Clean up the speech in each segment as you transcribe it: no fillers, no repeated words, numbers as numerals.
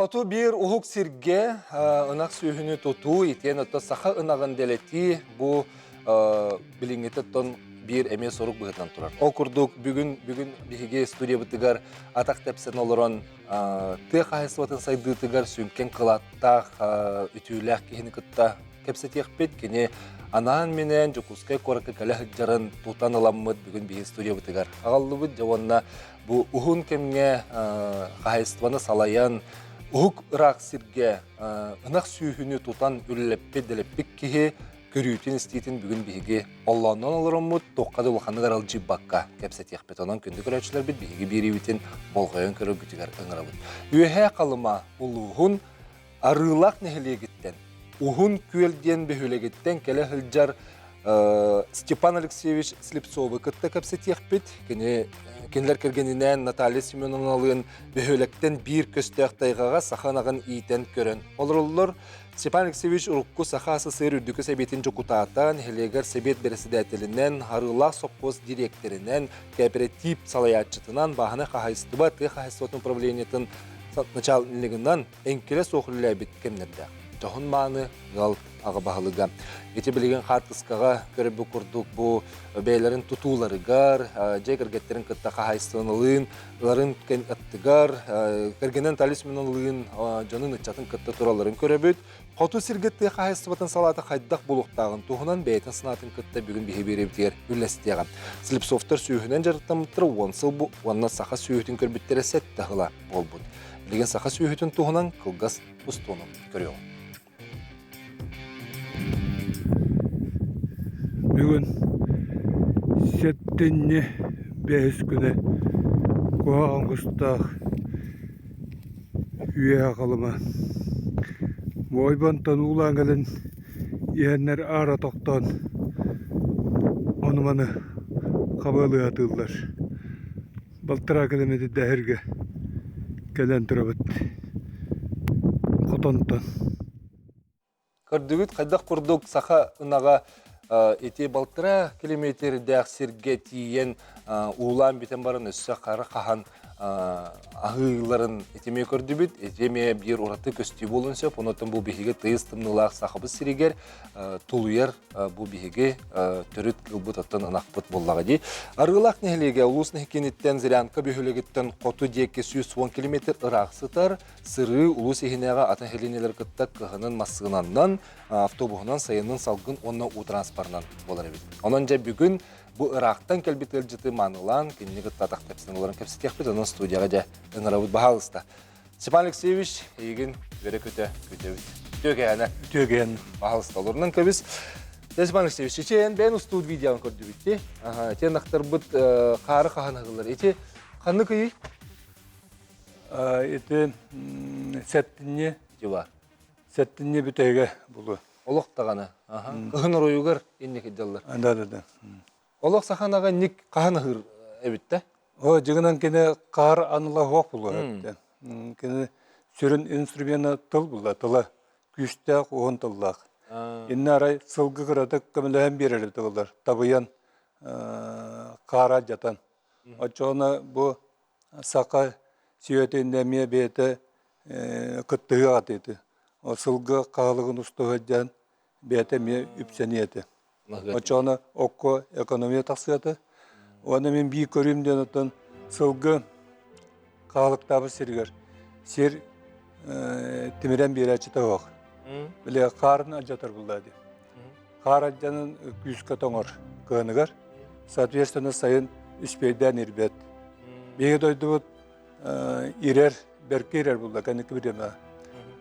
Хоту биир уһук сиргэ ынах сүөһүнү тутуу, итиэн оттон саха ынаҕын дэлэтии бу билиҥҥитэ оттон биир эмиэ сорук быһыытынан турар. Ол курдук бүгүн бүгүн биһиги студиябытыгар атах тэпсэн олорон тыа хаһаайыстыбатын сайдыытыгар сүҥкэн кылааттаах үтүөлээх киһини кытта кэпсэтиэхпит. Кини анаан-минээн Дьокуускай куоракка кэлэ сылдьарын тутан ыламмыт бүгүн биһиги студиябытыгар аҕаллыбыт. Дьэ уонна бу уһун кэмҥэ хаһаайыстыбаны салайан уһук ыраах сиргэ ынах сүүһүнү тутан үлэлэппит, дэлэппит киһи көрүүтүн-истиитин бүгүн биһиги оллооннон олороммут туохха да улаханнык аралдьыйбакка кэпсэтиэхпит. Онон күндү көрөөччүлэрбит биһиги биэриибитин болҕойон көрөргүтүгэр ыҥырабыт. Үөһээ Халыма улууһун Арыылаах нэһилиэгиттэн Уһун Күөл диэн бөһүөлэгиттэн кэлэ сылдьар Степан Алексеевич Слепцовы кытта кэпсэтиэхпит. Кини кинилэр кэргэнинээн Наталья Семеновналыын бөһүөлэктэн биир көстөөх тайҕаҕа саха ынаҕын иитэн көрөн олороллор. Степан Алексеевич урукку Саха СССР Үрдүкү Сэбиэтин дьокутаата, нэһилиэгэр сэбиэт бэрэссэдээтэлинэн, Арыылаах сопхуос дириэктэринэн, кооператив салайааччытынан, бааһынай хаһаайыстыба тыа хаһаайыстыбатын управлениетын начальнигынан эҥкилэ суох үлэлээбит кэмнэрдээх. Дьоһун мааны ыал аҕа баһылыга. Ити билигин хаартыскаҕа көрбүт курдук бу бэйэлэрин тутууларыгар, дьиэ кэргэттэрин кытта хаһаайыстыбаналыын, ыларын аттыгар, кэргэнин Талис Миналыын дьонун ыччатын кытта туралларын көрөбүт. Хоту сиргэ тыа хаһаайыстыбатын салаата хайдах буолуохтааҕын туһунан бэйэтин санаатын кытта бүгүн биһи биэрэбитигэр үллэстиэҕэ. Слепцовтар сүүһүнэн дьарыктаммыттара уон сыл бу уонна саха сүөһүтүн көрбүттэрэ сэттэ сыла буолбут. Билигин саха сүөһүтүн туһунан кылгас устууну көрүөҕүҥ. Бүгүн сэтинньи бэһис күнэ куһаҕан кустаах үөһэ Халыма. Ойбонтон уулаан кэлэн иһэннэр аара тохтоон ону-маны хабыалыы сатыыллар. Балтараа километрдээх кэлэн турабыт хотонтон. Көрдүгүт хайдах курдук саха ынаҕа ити балтараа километрдээх сиргэ тиийэн уулаан бүтэн баран өссө хара хаһан аһыыларын итимиэ көрдүбүт. Ити эмиэ биир ураты көстүү буолуон сөп. Онон бу биһиги тыйыс тымныылаах сахабыт сиригэр тулуйар бу биһиги төрүт кылбыт оттон ынахпыт буоллаҕа дии. Арыылаах нэһилиэгэ улуус нэһилиэгиттэн Зырянка бөһүөлэгиттэн хоту диэки 110 километр ыраах сытар. Сырыы улуус иһинээҕи атын нэһилиэнньэлэри кытта кыһынын массыынанан, автобуһунан, сайынын салгын уонна уу транспорынан буолар эбит. Онон дьэ бүгүн бу ыраахтан кэлбит ыалдьыты маанылаан, кинини кытта атах тэпсэн олорон кэпсэтиэхпит. Онон студияҕа дьэ ыҥырабыт баһаалыста. Степан Алексеевич, эйигин үөрэ-көтө күтэбит. Үтүө кэһэнэ. Үтүө кэһэн. Баһаалыста, олорунан кэбис. Степан Алексеевич, ити эн бэйэн устуут видеоҕын көрдүбүт дии. Аха, ити ынахтарбыт хаары хаһан ыһыллар. Ити ханнык ыйый? Ити сэттинньи Дьыла. Сэттинньи бүтэһигэ булу. Олох даҕаны. Аха. Кыһын оройугар инники дьаллар. Да, да, да. Олох саханаҕа ник хаһан аһыыр эбит да? О, дьыгынан кини хаар аныла суох булуо эбит. Кини сүрүн инструмена тыл булла, тыла күүстээх уһун тыллаах. Инне арай сылгы кыратык көмөлөһөн биэрэр эбит олар, табыйан хаара алдьатан. Оччоҕуна бу саха сүөтэ иннэ эмиэ бэйэтэ кыттыһыах этэ. Сылгы хаһылыгын устуһа бэйэтэ эмиэ үпсэниэ этэ. Оччоҕуна окко экономия тахсыата. Уонна мин биир көрүүм диэн оттон сылгы хаалыктаабыт сиригэр сир тимирэн биэрээччитэ суох. Били хаарын алдьатар булла дии. Хаар алдьанан күүскэ тоҥор кыһыныгар. Соответственно, сайын үспүөйдээн ирбэт. Биһиги дойдубут ирэр, бэркэ ирэр булла кэнники бириэмэ.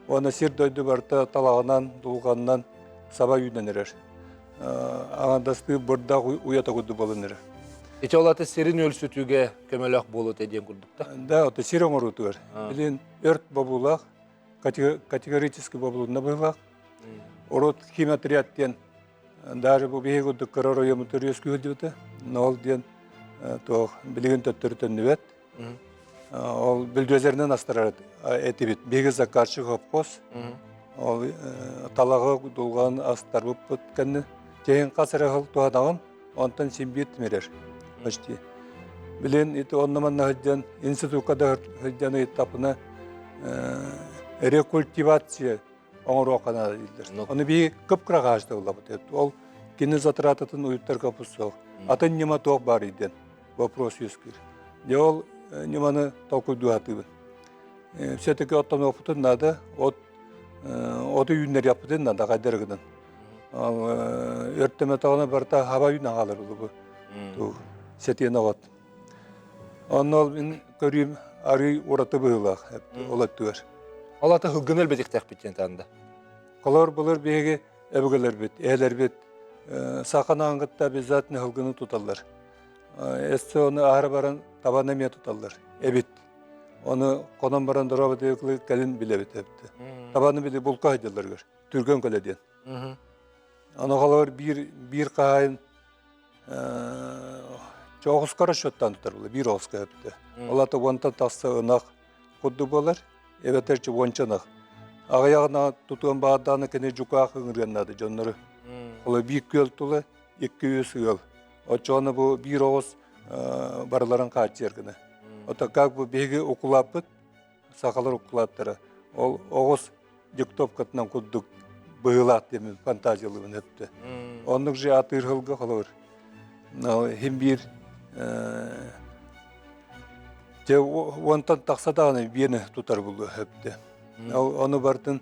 Уонна сир дойду барыта талаҕынан, дулҕаннан саба үүнэн эрэр. Аҥардастыы бырдах уйата курдук буолан эрэр. Ити ол аты сирин өлсүтүүгэ көмөлөөх буолуо диэн курдук да? Да, ото сир оҥоруутугар. Билин өрт бобуулаах, категорически бобулунна быһыылаах. Урут химотряд диэн даже бу биһиги курдук кыра оройуоммутугар үөскүү сылдьыбыта. Но ол диэн туох билигин төттөрү төннүбэт. Ол бульдозерынан астарар этибит. Биһиги заказчик совхоз. Ол талаҕы дулҕан астарбыппыт кэннэ киһин хас эрэ сыл туһанаҕын, онтон син биир тимирэр почти. Билин ити онно манна сылдьан институкка да сылдьан ыйыттахпына. Рекультивация оҥоруохха наада дииллэр. Ону биһиги кып-кыра хаачта ыллабыт. Ол кини затрататын уйуттарга суох. Атын ньыма туох баарый диэн вопрос үөскүүр. Дьэ ол ньыманы толкуйдуу сатыыбын. Все-таки оттонуохпутун наада, от оту үүннэриэхпитин наада хайдары гынан. Өртөмөтөҕүнэ барыта хаба үүнэн хаалар бу. Сэтиэнэ от. Онно ол мин көрүүм арыый ураты быһыылаах ол өттүгэр. Ол ата һылгыны элбэтиэхтээхпит диэн таанда. Холор былыр биһиги өбүгэлэрбит, эһэлэрбит саханаан кытта обязательно һылгыны туталлар. Эссе ону аһара баран табаны эмиэ туталлар эбит. Ону хонон баран дороба диэки кэлин билэбит эбит. Табаны били булка сылдьалларыгар түргэн көлө диэн. Аны холобур биир биир хаһаайын чоҕуска расчеттаан тутар буолар, биир оҕуска эбитэ. Ол ата уонтан тахса ынах курдук буолар, эбэтэр уонча ынах. Аҕыйаҕына тутуон баардаана кини дьукаах ыҥырыан наада дьоннору. Ол биир күөл тула 200 ыал. Оччоҕуна бу биир оҕус барыларын хааччыйар гына. Ото как бы биһиги укулааппыт, сахалар укулааттара, ол оҕус диктовкатынан курдук быһыылаах диэмин фантазиялыыбын өттө. Оннук же атыыр сылга холобур. Хим биир дьэ уонтан тахса даҕаны биэни тутар булуо өптө. Ону бартын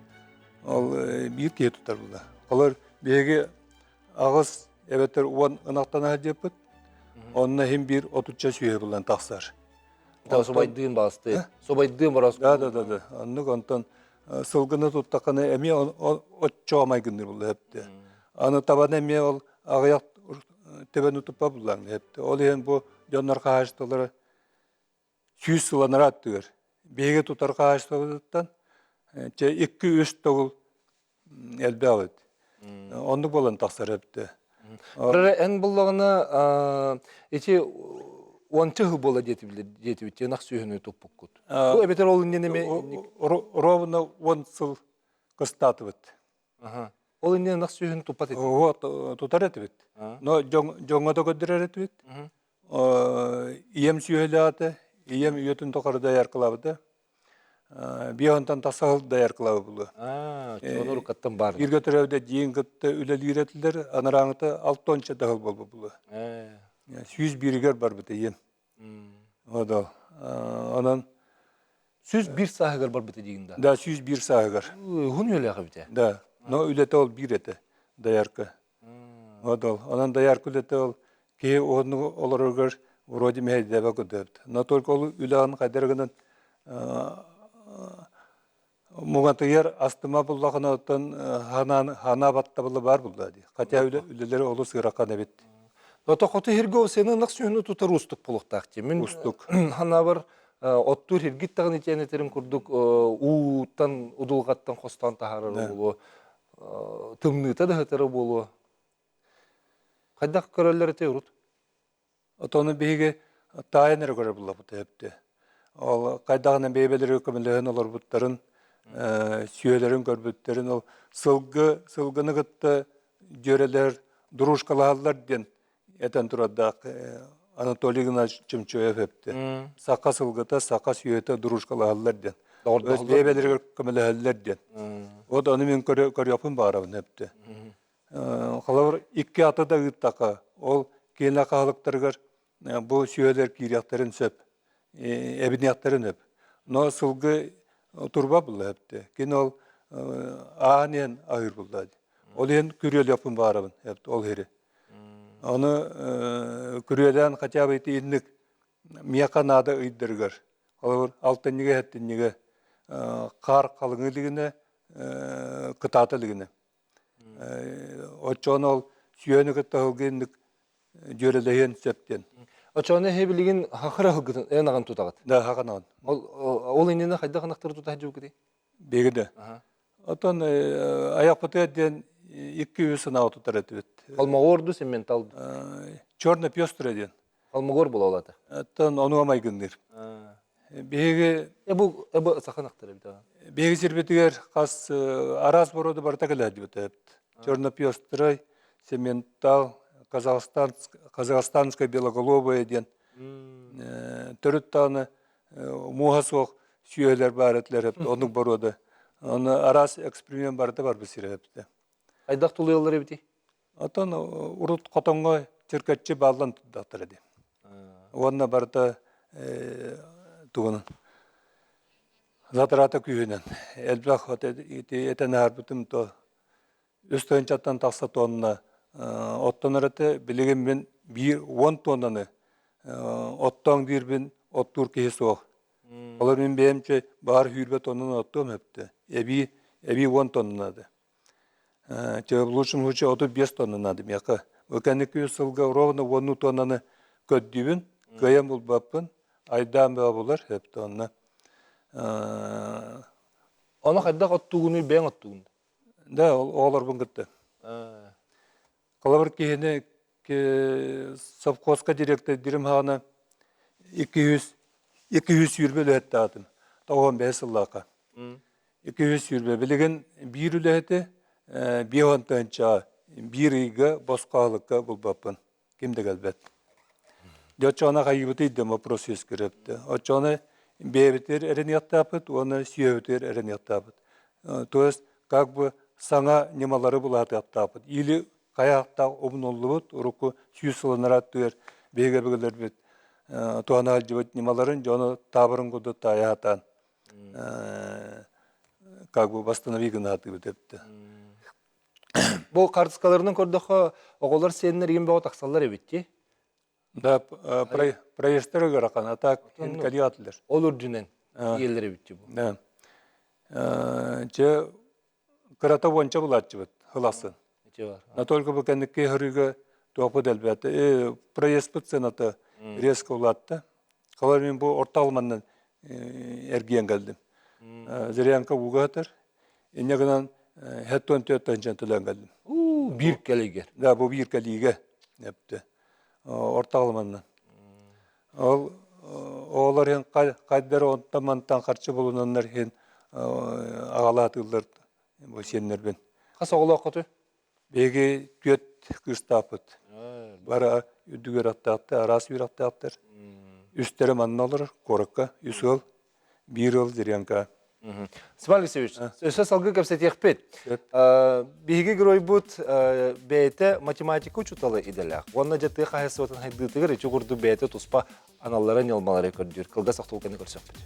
ол биир киһи тутар була. Холор биһиги аҕыс эбэтэр уон ынахтан аһа Онно хим биир отучча сүөһү булан тахсар. Да, субайдыын баасты. Субайдыын барас. Да, да, да, да. Оннук онтон сылгыны туттаххына эмиэ оччоҕо майгынныыр буолла эптэ. Аны табаны эмиэ ол аҕыйах төбөнү туппа буллаҥ эптэ. Ол иһин бу дьоннор хаһаайыстыбалара 100 сыланара аттыгар. Биһиги тутар хаһаайыстыбабытыттан чэ 2-3 төгүл элбэх эбит. Оннук буолан тахсар эбит. Эр эн буллаҕына ити уонча сыл буола диэтибит ынах сүөһүнү туппуккут. Бу эбэтэр ол иннинэ эми Ровно 10 сыл кыстаатыбыт. Ол иннинэ ынах сүөһүнү туппат этибит. Ого тутар этибит. Но дьоҥҥо да көрдөрөр этибит. Ийэм сүөһүлээтэ, ийэм үйэтин тухары дояркалаабыта. Биһонтон тасаһыл дояркалаабы булуо. Чону рукаттан бар. Бииргэ төрөөбүтэ диин кытта үлэлиир этилэр, анарааҥыта алтонча даһыл буолбут булуо. 101-гэр барбыта ийэм. Одо. Онон 101 сааһыгар барбыта диигин да? Да, 101 сааһыгар. Уһун үйэлээх эбитэ. Да, но үлэтэ ол биир этэ, доярка. Одол. Онон доярка үлэтэ ол киһи уһуннук олороргар вроде мэһэйдээбэ курдук. Но только ол үлэҕин хайдары гынан муҥатыйар астыма буллаҕына оттон ханаан ханаа баттабыла баар булла дии. Хотя үлэлэри олус ыарахан эбит. Ото хоту хиргэ сені ынах сүһүнү тутар уустук буолуохтаах дии. Мин Устук. ханаабар оттуур хиргит даҕаны итиэн этерин курдук ууттан удулҕаттан хостоон таһаарар буолуо тымныыта да сытара буолуо. Хайдах көрөллөр этэй урут? Отону биһиги таайан эрэ көрөр буллахпыт эбитэ. Ол хайдаҕынан бэйбэлэри көмөлөһөн олорбуттарын, сүөлэрин көрбүттэрин, ол сылгы, сылгыны кытта дьүөрэлэр дружкалаһаллар диэн этэн турардаах Анатолий Игнатьевич Чемчоев эпти. Саха сылгыта, саха сүөтэ дружкалаһаллар диэн. Бэйбэлэригэр көмөлөһөллөр диэн. Вот ону мин көрүөхпүн баҕарабын эпти. Холобур, икки аты да ыыттахха, ол киэнэ хаһылыктарыгар бу сүөһүлэр киириэхтэрин сөп, эбиниэхтэрин сөп. Но сылгы турба булла эбитэ. Кини ол аан иһэн аһыыр булла. Ол иһин күрүөлүөхпүн баҕарабын ол иһири. Ону күрүөлээн хотя бы ити инник миэхэ наада ыйдарыгар, холобур, алтынньыга, сэттинньигэ хаар халыҥыы илигинэ, кытаата илигинэ. Оччоҕуна ол сүөһүнү кытта сылгы инник дьүөрэлэһиэн сөп диэн. Оччоҕуна эһи билигин хахыр аһылгытын эн аҕан тутаҕыт. Да, хаханаҕын. Ол ол иннинэ хайдах ынахтары тута сылдьыбыккытый? Биһиги да. Оттон айахпытыгар диэн 200 ынаҕы тутар этибит. Холмогор ду семментал ду? Черно-пестрый диэн. Холмогор буолалата. Оттон онуга майгынныыр. Биһиги Бу бу саха ынахтара эбит. Биһиги сирбитигэр хас араас бороду барыта кэлээдибит эбит. Черно-пестрый, сементал, казахстанская белоголовая диэн төрүт даҕаны муоһа суох сүөһүлэр баар этилэр оннук боруода. Оны араас эксперимент барыта барбыт сирэ эбитэ. Хайдах тулуйаллар эбитий? Оттон урут хотоҥҥо чиркэччи бааллан турдахтара дии. Уонна барыта тугунан затрата күүһүнэн элбэх ити этэн аһарбытым то үс тыһыынчаттан тахса тонна оттонор этэ. Билигин мин биир уон тоннаны оттоон диирбин оттуур киһи суох. Олор мин бэйэм баар сүүрбэ тоннаны оттуом өптө. Эбии эбии уон тонна Чэ, в лучшем случае 35 тонна надо миэхэ. Бу кэнники үс сылга ровно уоннуу тоннаны көрдүүбүн, кыайан булбаппын. Айдаан бөҕө булар, сөп тонна. Ону хайдах оттуугунуй бэйэҥ оттуугун? Да, оҕолорбун кытта. Холобур киһини совхозка директордирим хаана 200 220 үлэһиттээтим. 95 сыллаахха. 220. Билигин биир үлэһити 50 тыһыынчаҕа биир ыйга босхо аһылыкка булбаппын. Ким да кэлбэт. Дьэ оччоҕуна хайыыбытый да вопрос үөскүрөптө. Оччоҕуна бэйэбитигэр эрэниэхтээхпит уонна сүөһүбүтүгэр эрэниэхтээхпит. То есть как бы саҥа ньымалары булаатыахтаахпыт. Или хайаахтаах умнуллубут урукку сүүс сылынара аттыгар биһиги өбүгэлэрбит туһана сылдьыбыт ньымаларын дьону таабырын курдук таайа сатаан как бы восстанови гынаатыбыт эбитэ. Бу карточкаларынан көрдөххө, оҕолор сиэннэр игин бөҕө тахсаллар эбит дии. Да, проезтары ыарахан, а так кэлиатылар. Ол үрдүнэн тиийэллэр эбит дии бу. Да. Чэ, кырата уонча булааччыбыт хыласын. Но только бу кэнники хырыыга туохпут элбээтэ. Проездпыт цената резко улаатта. Халар мин бу орто алманнан эргийэн кэлдим. Зырянка ууга сытар. Инньэ гынан хэттон түөрт тыһыынчан төлөөн кэлдим. Биир кэлиигэр. Да, бу биир кэлиигэ. Эпте. Орто алманнан. Ол оҕолор иһин хайдары онтон мантан харчы булунаннар иһин аҕалаатыыллар бу сиэннэрбин. Хас оҕолооххутуй? Биһиги түөрт кыыстаахпыт. Бары үрдүк үөрэхтээхтэр, араас үөрэхтээхтэр. Үстэрэ манна олорор, куоракка, үс ыал, биир ыал Зырянка. Степан Алексеевич, өссө салгыы кэпсэтиэхпит. Биһиги геройбут бэйэтэ математика учуутала идэлээх. Уонна дьэ тыа хаһаайыстыбатын хайдыытыгар ити курдук бэйэтэ туспа аналлара ньылмалары көрдүүр. Кылгас охтулганы көрсөхпүт.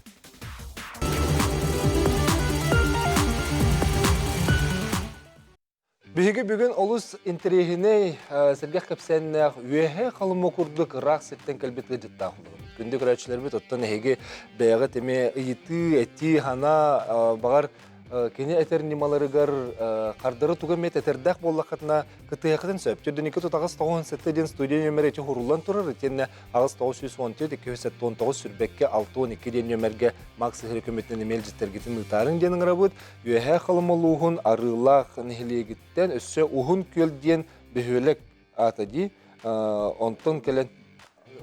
Биһиги бүгүн олус интэриэһинэй, сэргэх кэпсээннээх үөһэ халыма курдук ыраах сиртэн кэлбит ыалдьыттаах олоробут. Күндү көрөөччүлэрбит, оттон эһиги бэйэҕит эмиэ ыйытыы, этии, хана, баҕар кини этэр ньымаларыгар хардары тугу эмиэ этэрдээх буоллаххытына кытыһыаххытын сөп. Төрдүнүкү тут 897 диэн студия нүөмэрэ ити уһуруллан турар, итиэннэ 8914 279 сүрбэккэ 62 диэн нүөмэргэ Макс Сыһыры көмөтүнэн эмиэ илдьиттэргитин ыытаарыҥ диэн ыҥырабыт. Үөһээ Халыма улууһун Арыылаах нэһилиэгиттэн өссө Уһун Күөл диэн бөһүөлэк аата дии. Онтон кэлэн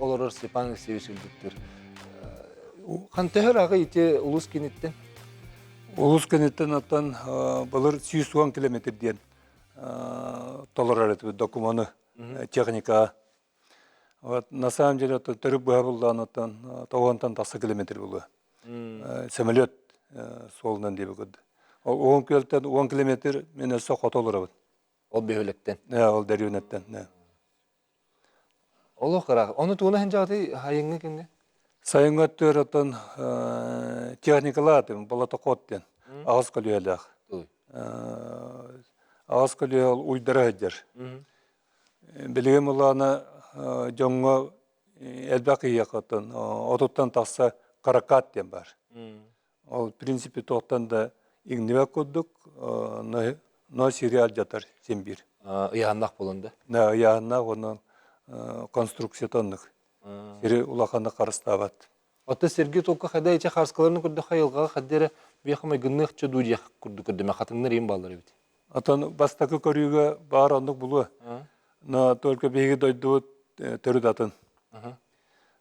олорор Степан Алексеевич илдьиттир. Хантыһыр аҕа ити улус киниттэн? Улус киниттэн оттон былыр 110 километр диэн толорор этибит докумуону техника. Вот на самом деле оттон төрүт быһа буллаан оттон тоҕуонтан тахса километр булуо. Самолет суолунан диэби көрдө. Ол уон күөлтэн 10 километр мен өссө хото олоробут. Ол бөһүөлэктэн. Ол дэриэбинэттэн. Олох ыраах. Ону тугуна хинжаҕытый хайыҥҥы кимҥэ? Сайыҥҥы өттүгэр оттон техникалаатым, болотоход диэн аҕыс көлүөлээх. Аҕыс көлүө ол уйдара сылдьар. Билигин былаана дьоҥҥо элбэх киһиэхэ оттон отуттан тахса каракат диэн баар. Ол в принципе туохтан да иҥнибэт курдук, но сири алдьатар син биир. Ыйааннаах буолан да? Да, ыйааннаах уонна конструкцията оннук. Сири улаханнык харыстаабат. Оттон сирги толку хайда иче харскаларын көрдөххө айылҕаҕа хадда эрэ биэхэ майгынныахча дуу диэх курдук көрдөмө хатыҥнар иин бааллар эбит. Отон бастакы көрүүгэ баар оннук булуо. Но только биһиги дойдубут төрүт атын.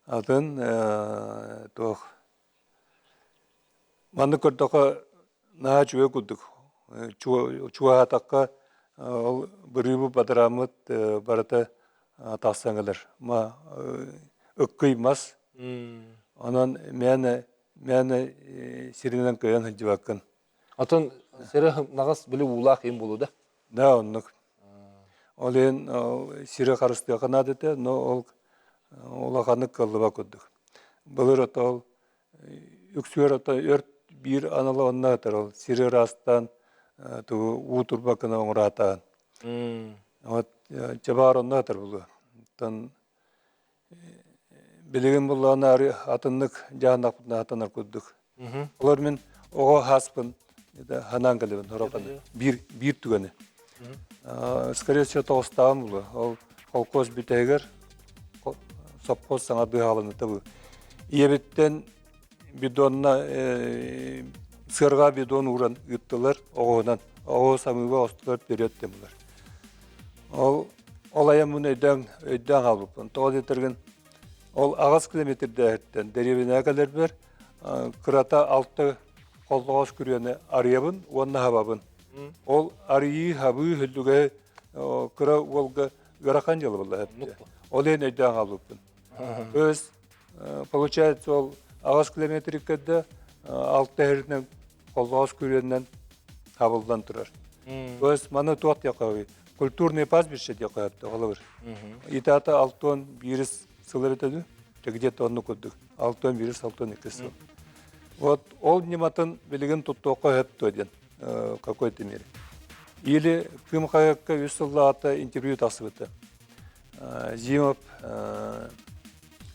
Атын туох маннык көрдөххө наһаа үчүгэй курдук. Чугаһаатахха ол бырыыбы бадарааммыт барыта тахсан кэлэр. Ма ыккый мас. Онон мээнэ мээнэ сиринэн кыайан сылдьыбаккын. Отон Сири наҕас били уулаах им буолуу да? Да, оннук. Ол иһин сири харыстыахха наада этэ, но ол улаханнык кыаллыбат курдук. Былыр ото ол үксүгэр ото өрт биир анала онно этэр ол сири ыраастаан тугу уу турбакына оҥораатаан. Вот чабаар онно этэр булуо. Оттон билигин буллаҕына ары атыннык дьаһаннахпытына атанар курдук. Олор мин оҕо хааспын ханаан кэлэбин хорохону биир биир түгэни. Скорее всего тоҕустааҕым буолуо. Ол холкуос бүтэһигэр сопхуос саҥа быһааланыта бу. Ийэбиттэн бидонна сыарҕа бидон ууран ыыттылар оҕуһунан. Оҕуһу самыыба остулар вперед диэн булар. Ол ол айаммын өйдөөн өйдөөн хаалбыппын. Тоҕо диэтэргин ол аҕыс километрдээһиттэн дэриэбинэҕэ кэлэрбэр кырата алта холлоҕос күрүөнү арыйабын уонна хабабын. Ол арыйыы, хабыы, хүллүгэһи кыра уолга ыарахан дьыала буолла. Ол иһин өйдөөн хаалбыппын. То есть, получается, ол аҕыс километр иккэрдэ алта иһэринэн холлоҕос күрүөннэн хабыллан турар. То есть маны туох диэххэ культурный пастбище диэххэ холобур. Итата алтон биирис сыл эбитэ где-то оннук курдук. Алтон биирис, алтон иккис сыл. Вот ол ньыматын билигин туттуохха сөп дуо диэн какой-то мере. Или Кыым хаһыакка үс сыллааҕыта интервью тахсыбыта. Зимов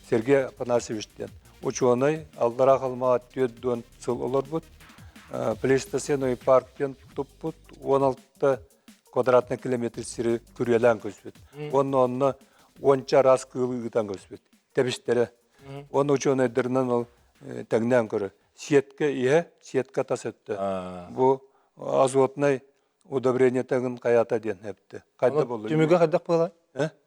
Сергей Афанасьевич диэн учуонай Аллараа Халымаҕа 40 сыл олорбут. Плейстоценовый парк диэн туппут. 16 квадратный километр сири күрүөлээн көспүт. Уонна онно уонча араас кыылы ыытан көспүт. Тэбистэрэ. Уонна учуонайдарынан ол тэҥнээн көрөр. Сетка иһэ, сетка тас өттө. Бу азотнай удобрение тэҥин хайата диэн эпти. Хайда боллу? Түмүгэ хайдах буолай?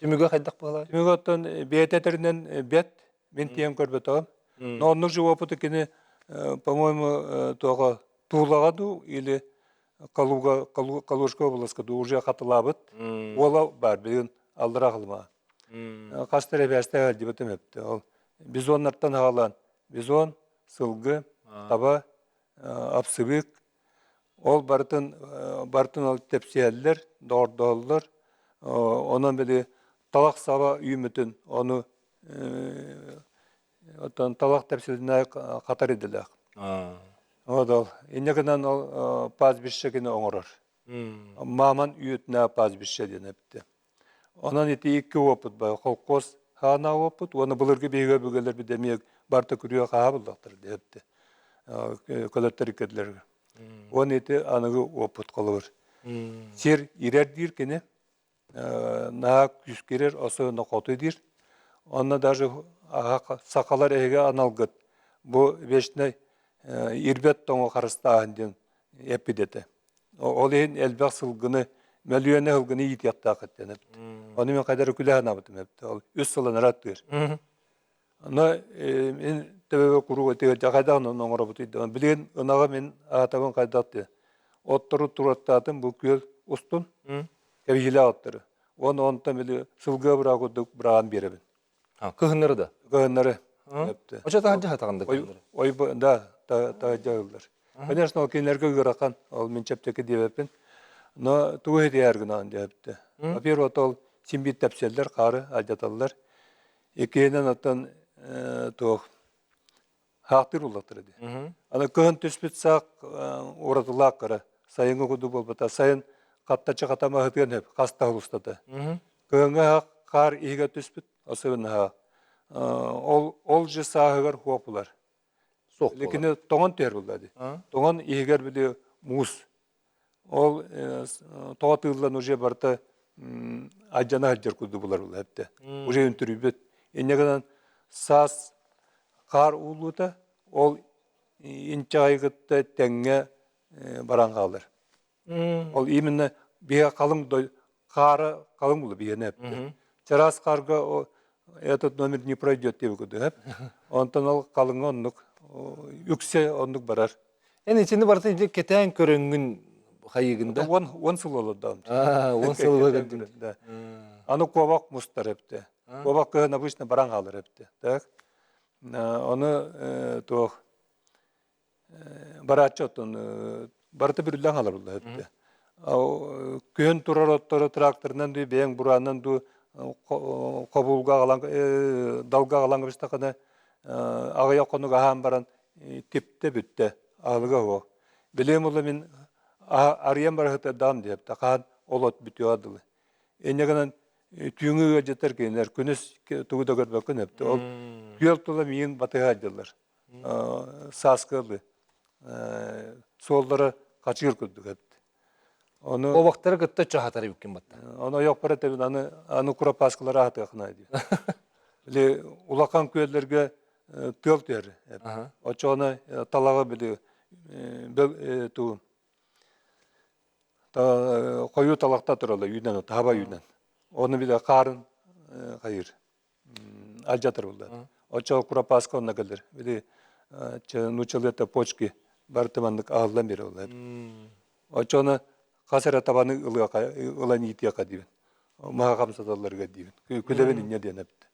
Түмүгэ хайдах буолай? Түмүгэ оттон бэйэтэ этэринэн бэт, мин тиийэн көрбөтөҕүм. Но оннук же опыты кини, по-моему, туоха Тулаҕа дуу или Калуга, Калужская областка дуу уже хатылаабыт. Уола бар билигин аллара халыма. Хас эбээстээх элдибитим эпти. Ол бизоннартан хаалан бизон, сылгы, таба, апсыбык ол барытын барытын ол тэпсиһэллэр, доҕордоһоллор. Онон били талах саба үүммүтүн ону оттон талах тэпсилинэ хатар идэлээх. Вот ол. Инньэ гынан ол пастбище кини оҥорор. Мааман үйэтинэ пастбище диэн эпти. Онон ити икки опыт бар. Холкуос хаана опыт уонна былыргы биһиги өбүгэлэрбит эмиэ барыта күрүө хааһа буллахтар диэпти. Көлөттөр иккэдилэр. Уонна ити аныгы опыт холобур. Сир ирэр диир кини наһаа күүскүрэр, особенно хоту диир. Онно даже сахалар эһиги аналгыт бу вечный ирбэт тоҥу харыстааһын диэн эппит этэ. Ол иһин элбэх сылгыны, мөлүйүөнэ сылгыны иитиэхтээх диэн эппит. Ону мен хайдары күлэ санаабытым эппит. Ол үс сылын аттыыр. Аны мин төбөбө куруук этигэр дьэ хайдах онон оҥоробутуй да билигин ынаҕы мин аатабын хайдах диye оттору туруоттаатым бу күөл устун кэбиһиилээх оттору уонна онтон били сылгы быраҕа курдук быраҕан биэрэбин. Кыһыннары да? Кыһыннары. Очо таһырдьа хатаҕын да кыһыннары? Ой, да, таһырдьа ыллар. Конечно, ол кинилэргэ ыарахан, ол мин чэпчэки диэбэппин. Но тугу этиһэр гынаан диэбитте. Во-первых, ол син биир тэпсэллэр, хаары алдьаталлар. Иккиһинэн оттон туох хаахтыыр уллаттара дии. Аны кыһын түспүт саах уратылаах кыра. Сайыҥҥы курдук буолбата. Сайын хаттаччы хатама аһытыан сөп, хас таһыл устата. Кыһыҥҥы хаар иһигэр түспүт, особенно хаах. Ол ол же сааһыгар хуоп булар. Суох Лекини тоҥон түһэр булла дии. Тоҥон иһигэр били муус Ол тоҕо тыыллан уже барыта алдьана сылдьар курдук булар эбитэ. Уже үнтүрүйбүт. Инньэ гынан саас хаар ууллуута ол инчэҕэй кытта тэҥҥэ баран хаалар. Ол именно биһиэхэ халыҥ хаара халыҥ буолла биһиэнэ эптэ. Чараас хаарга этот номер не пройдет диэбит курдук. Онтон ол халыҥҥа оннук үксэ оннук барар. Эн итини барытын ити кэтээн көрөҥҥүн хайыгын да? 10 сыл олордоҕум. 10 сыл олордум. Да. Аны куобах мустар эбитэ. Куобах кыһын обычно баран хаалар эбитэ. Так. Оны туох барааччы оттон. Барыта бүрүллэн хаалар буолла эбит. Күһүн турар оттору тракторынан дуу, бэйэҥ бураанынан дуу хобуулга аҕалан, далга аҕалан кэбистэххинэ, аҕыйах хонук аһаан баран типтэ бүттэ, аһылыга суох. Билигин буолла мин арыйан бара сытардаҕым диэбитэ, хаһан ол от бүтүөҕэ дылы. Инньэ гынан түүҥҥү ыалдьыттар кинилэр күнүс тугу да көрбөккүн эбит. Ол күөл тула миигин батыһа сылдьаллар. Сааскы суоллара хачыыр курдук эбит. Ону Обактары кытта чаһатар эбиккин батта. Ону ойохпор этэбин аны аны куропааскылары аһатыахына дии. Били улахан күөллэргэ тыал түһэр. Оччоҕуна талаҕы били туу хойуу талахта тураллар үүнэн таба үүнэн. Оны били хаарын хайыр алдьатар булла. Оччоҕо куропааска онно кэлэр. Били нууччалыы почки барыта маннык аһыллан биэрэр буолла. Оччоҕуна хас эрэ табаны ылыаха ылан иитиэхэ диибин. Маһа хамсаталларыгар диибин. Күлэбин инньэ диэн эбит.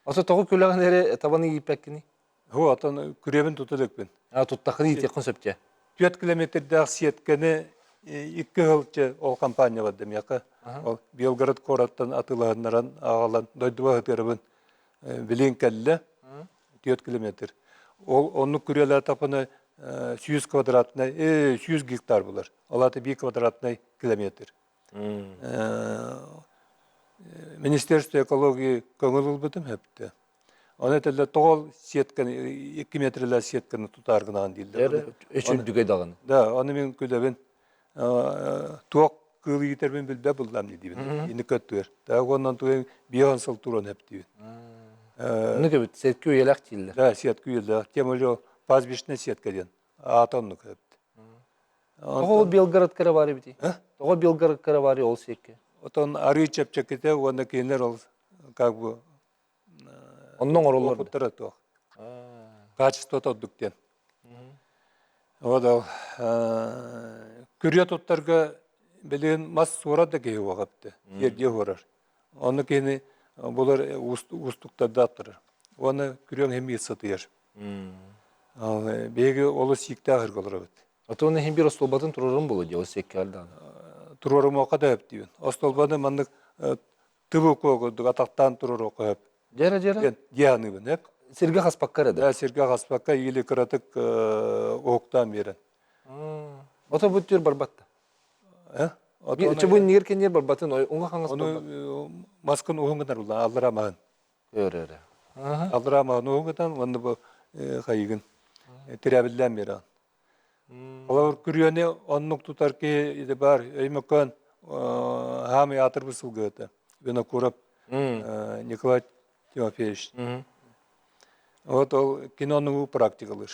Ото тоҕо күлэҕин эрэ табаны ииппэккиний? Һу, отон күрүөбүн тута иликпин. А туттаххын иитиэххин сөп дьэ. 4 километрдаах сетканы икки сыл ол компания барда миэхэ. Ол Белгород куораттан атыылаһыннаран аҕалан дойдуба сытыарабын билин кэллэ. 4 километр. Ол оннук күрүөлээтахпына 100 квадратный, 100 гектар булар. Ол аата 1 квадратный километр. Министерство экологии көҥүл ылбытым сөптө. Оны этэллэр тоҕол сетканы, 2 метрлээх сетканы тутаар гынаҕын дииллэр. Үчүрдүгэ даҕаны. Да, оны мин күлэбин. Туох кыыл иитэрбин билбэт буллам диибин. Ини көттүөр. Да, онон тугун биэһон сыл туран хөп диибин. Оны кэбит сетка үйэлээх дииллэр. Да, сетка үйэлээх. Тем более пастбищная сетка диэн. Аата оннук хөп. Тоҕо ол Белгородка эрэ баар эбитий? Тоҕо Белгородка эрэ баарый ол сиэккэ? Отон арыы чэпчэкитэ уонна кинилэр ол как бы Онно оҥороллор. Опыттара туох. Качествота ордук диэн. Вот ол күрүө туттарга билигин мас суорар да киһи уох эбитэ. Тиэрдиэ уорар. Ону киһини булар уустуктардаах турар. Уонна күрүөҥ иһин сытыйар. Биһиги олус сииктээх сиргэ олоробут. Отон иһин биир остуолбатын туруорун буолуо дии, ол сиэккэ бардаҕына. Туруорумуохха да сөп диибин. Остуолбаны маннык тыбы курдук атахтаан туруоруохха сөп. Дьэрэ дьэрэ. Дии саныыбын, эп. Сиргэ хаспакка эрэ да. Сиргэ хаспакка или кыратык уһуктаан биэрэн. Ото бу түр барбат да. Э? Бу нигер кенер барбатын, уҥа хаҥас барбат. Маскын уһун гынар улла, аллара маһын. Өр-өр. Аллара маһын уһун гынан, уонна бу хайыгын тирээбиллээн биэрэн. Холобур, күрүөнү оннук тутар киһи иде бар, Өймөкөөн хаамый аатырбыт сылгыһыта Винокуров Николай Тимофеевич. Вот ол кини оннугу практикалыыр.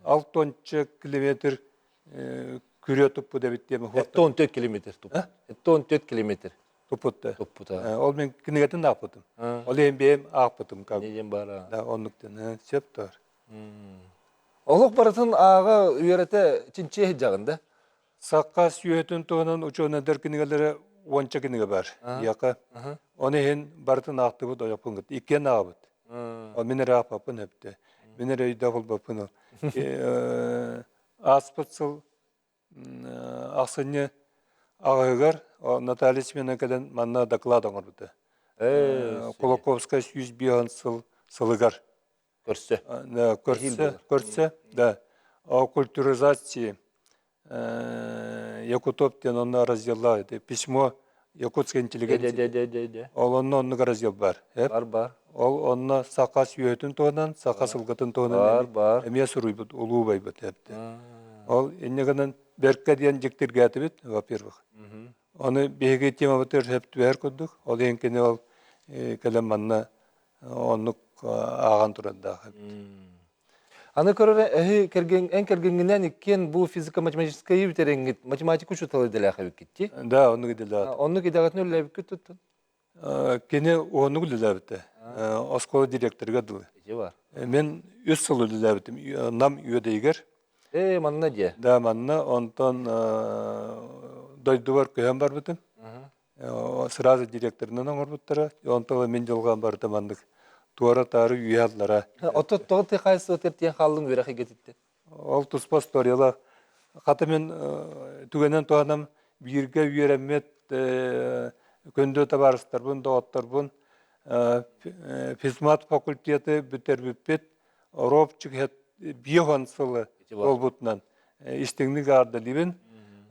Алтонча километр күрүө туппут эбит диэми 14 километр туппут. 14 километр. Туппут. Туппута. Ол мен кинигэтин аахпытым. Ол иһин бэйэм аахпытым. Не диэн баара. Да, оннук диэн. Сөп таар. Олох барытын ааҕа үөрэтэ чинчийэ сылдьаҕын да? Сакка сүөһүтүн туһунан учуонайдар кинигэлэрэ уонча кинигэ бар. Яка. Оны иһин барытын аахтыбыт ойохпун кытта. Иккиэн ааҕабыт. Ол мин эрэ аахпаппын өптө. Мин эрэ өйдөөх булбаппын ол. Ааспыт сыл Ахсынньы аҕыһыгар Наталья Семеновна кэлэн манна доклад оҥорбута. Кулаковскай 105 сыл сылыгар Көрсө. Көрсө, көрсө, да. О культуризации Якутоп диэн онно разделлаах письмо якутской интеллигенции. Ол онно оннук раздел бар. Бар бар. Ол онно саха сүөһүтүн туһунан, саха сылгытын туһунан бар бар. Эмиэ суруйбут улуу убайбыт эбит. Ол инньэ гынан бэркэ диэн дьиктиргээтибит, во-первых. Оны биһиги темабытыгар сөп түбэһэр курдук. Ол иһин кини ол кэлэн манна оннук ааҕан турардаах эбит. Аны көрөр эһи кэргэн эн кэргэҥҥинээн иккиэн бу физико-математическай бүтэрэҥҥит математика учуутала идэлээх эбиккит дии. Да, оннук идэлээх. Оннук идэҕитин үлэлээбиккит туттун? Кини уоннук үлэлээбитэ. Оскуола директорыгар дылы. Ити бар. Мен үс сыл үлэлээбитим Нам үөдэйигэр. Ээ, манна дьэ. Да, манна. Онтон дойдубар көһөн барбытым. Сразу директорынан оҥорбуттара. Онтон мин дьылҕам барыта маннык туора-таары үөһэ аллара. Оттон тоҕо ты хаайсыбатыгар тиийэн хааллыҥ үөрэх эйгэтиттэн? Ол туспа историялаах. Хата мин түгэнэн туһанам бииргэ үөрэммит күндү табаарыстарбын, доҕотторбун физмат факультеты бүтэрбиппит Робчик биэс сылы буолбутунан истиҥник аардалыыбын.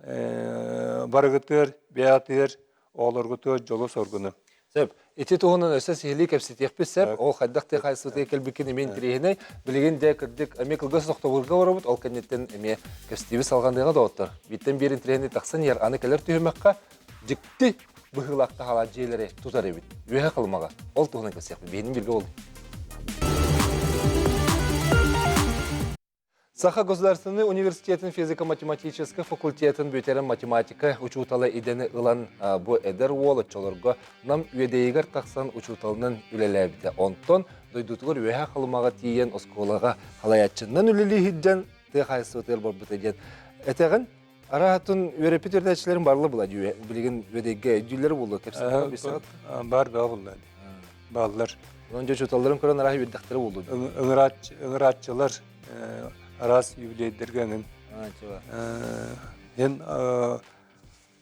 Барыгытыгар, бэйэҕитигэр, оҕолоргутугар дьолу-соргуну. Сөп. Ити туһунан өссө сиһилии кэпсэтиэхпит сөп. Ол хайдах тыа хаһаайыстыбатыгар кэлбиккин эмиэ интэриэһинэй. Билигин дьэ кырдьык эмиэ кылгас тохтобулга олоробут. Ол кэнниттэн эмиэ кэпсэтиибит салҕаныаҕа доҕоттор. Бииртэн биир интэриэһинэй тахсан иһэр. Аны кэлэр түһүмэххэ дьикти быһыылаах таһаалаах дьиэлэри тутар эбит. Үөһэ Халымаҕа. Ол туһунан кэпсиэхпит. Биһигини бииргэ буолуҥ. Саха государственнай университетын физико-математическай факультетын бүтэрэн математика учуутала идэни ылан бу эдэр уол оччолорго Нам Үөдэйигэр тахсан учууталынан үлэлээбитэ. Онтон дойдутугар Үөһээ Халымаҕа тиийэн оскуолаҕа халайааччынан үлэлии сылдьан тыа хаһаайыстыбатыгар барбыта диэн этэҕин. Араатын үөрэппит үөрэнээччилэрин барыла була билигин Үөдэйгэ өйдүүллэр буолуо кэпсээн Бар бөҕө булла. Бааллар. Онон дьэ учууталларын көрөн арааһы үөрдэхтэрэ буолуо. Ыҥырааччылар араас юбилейдэргэ эҥин. Эн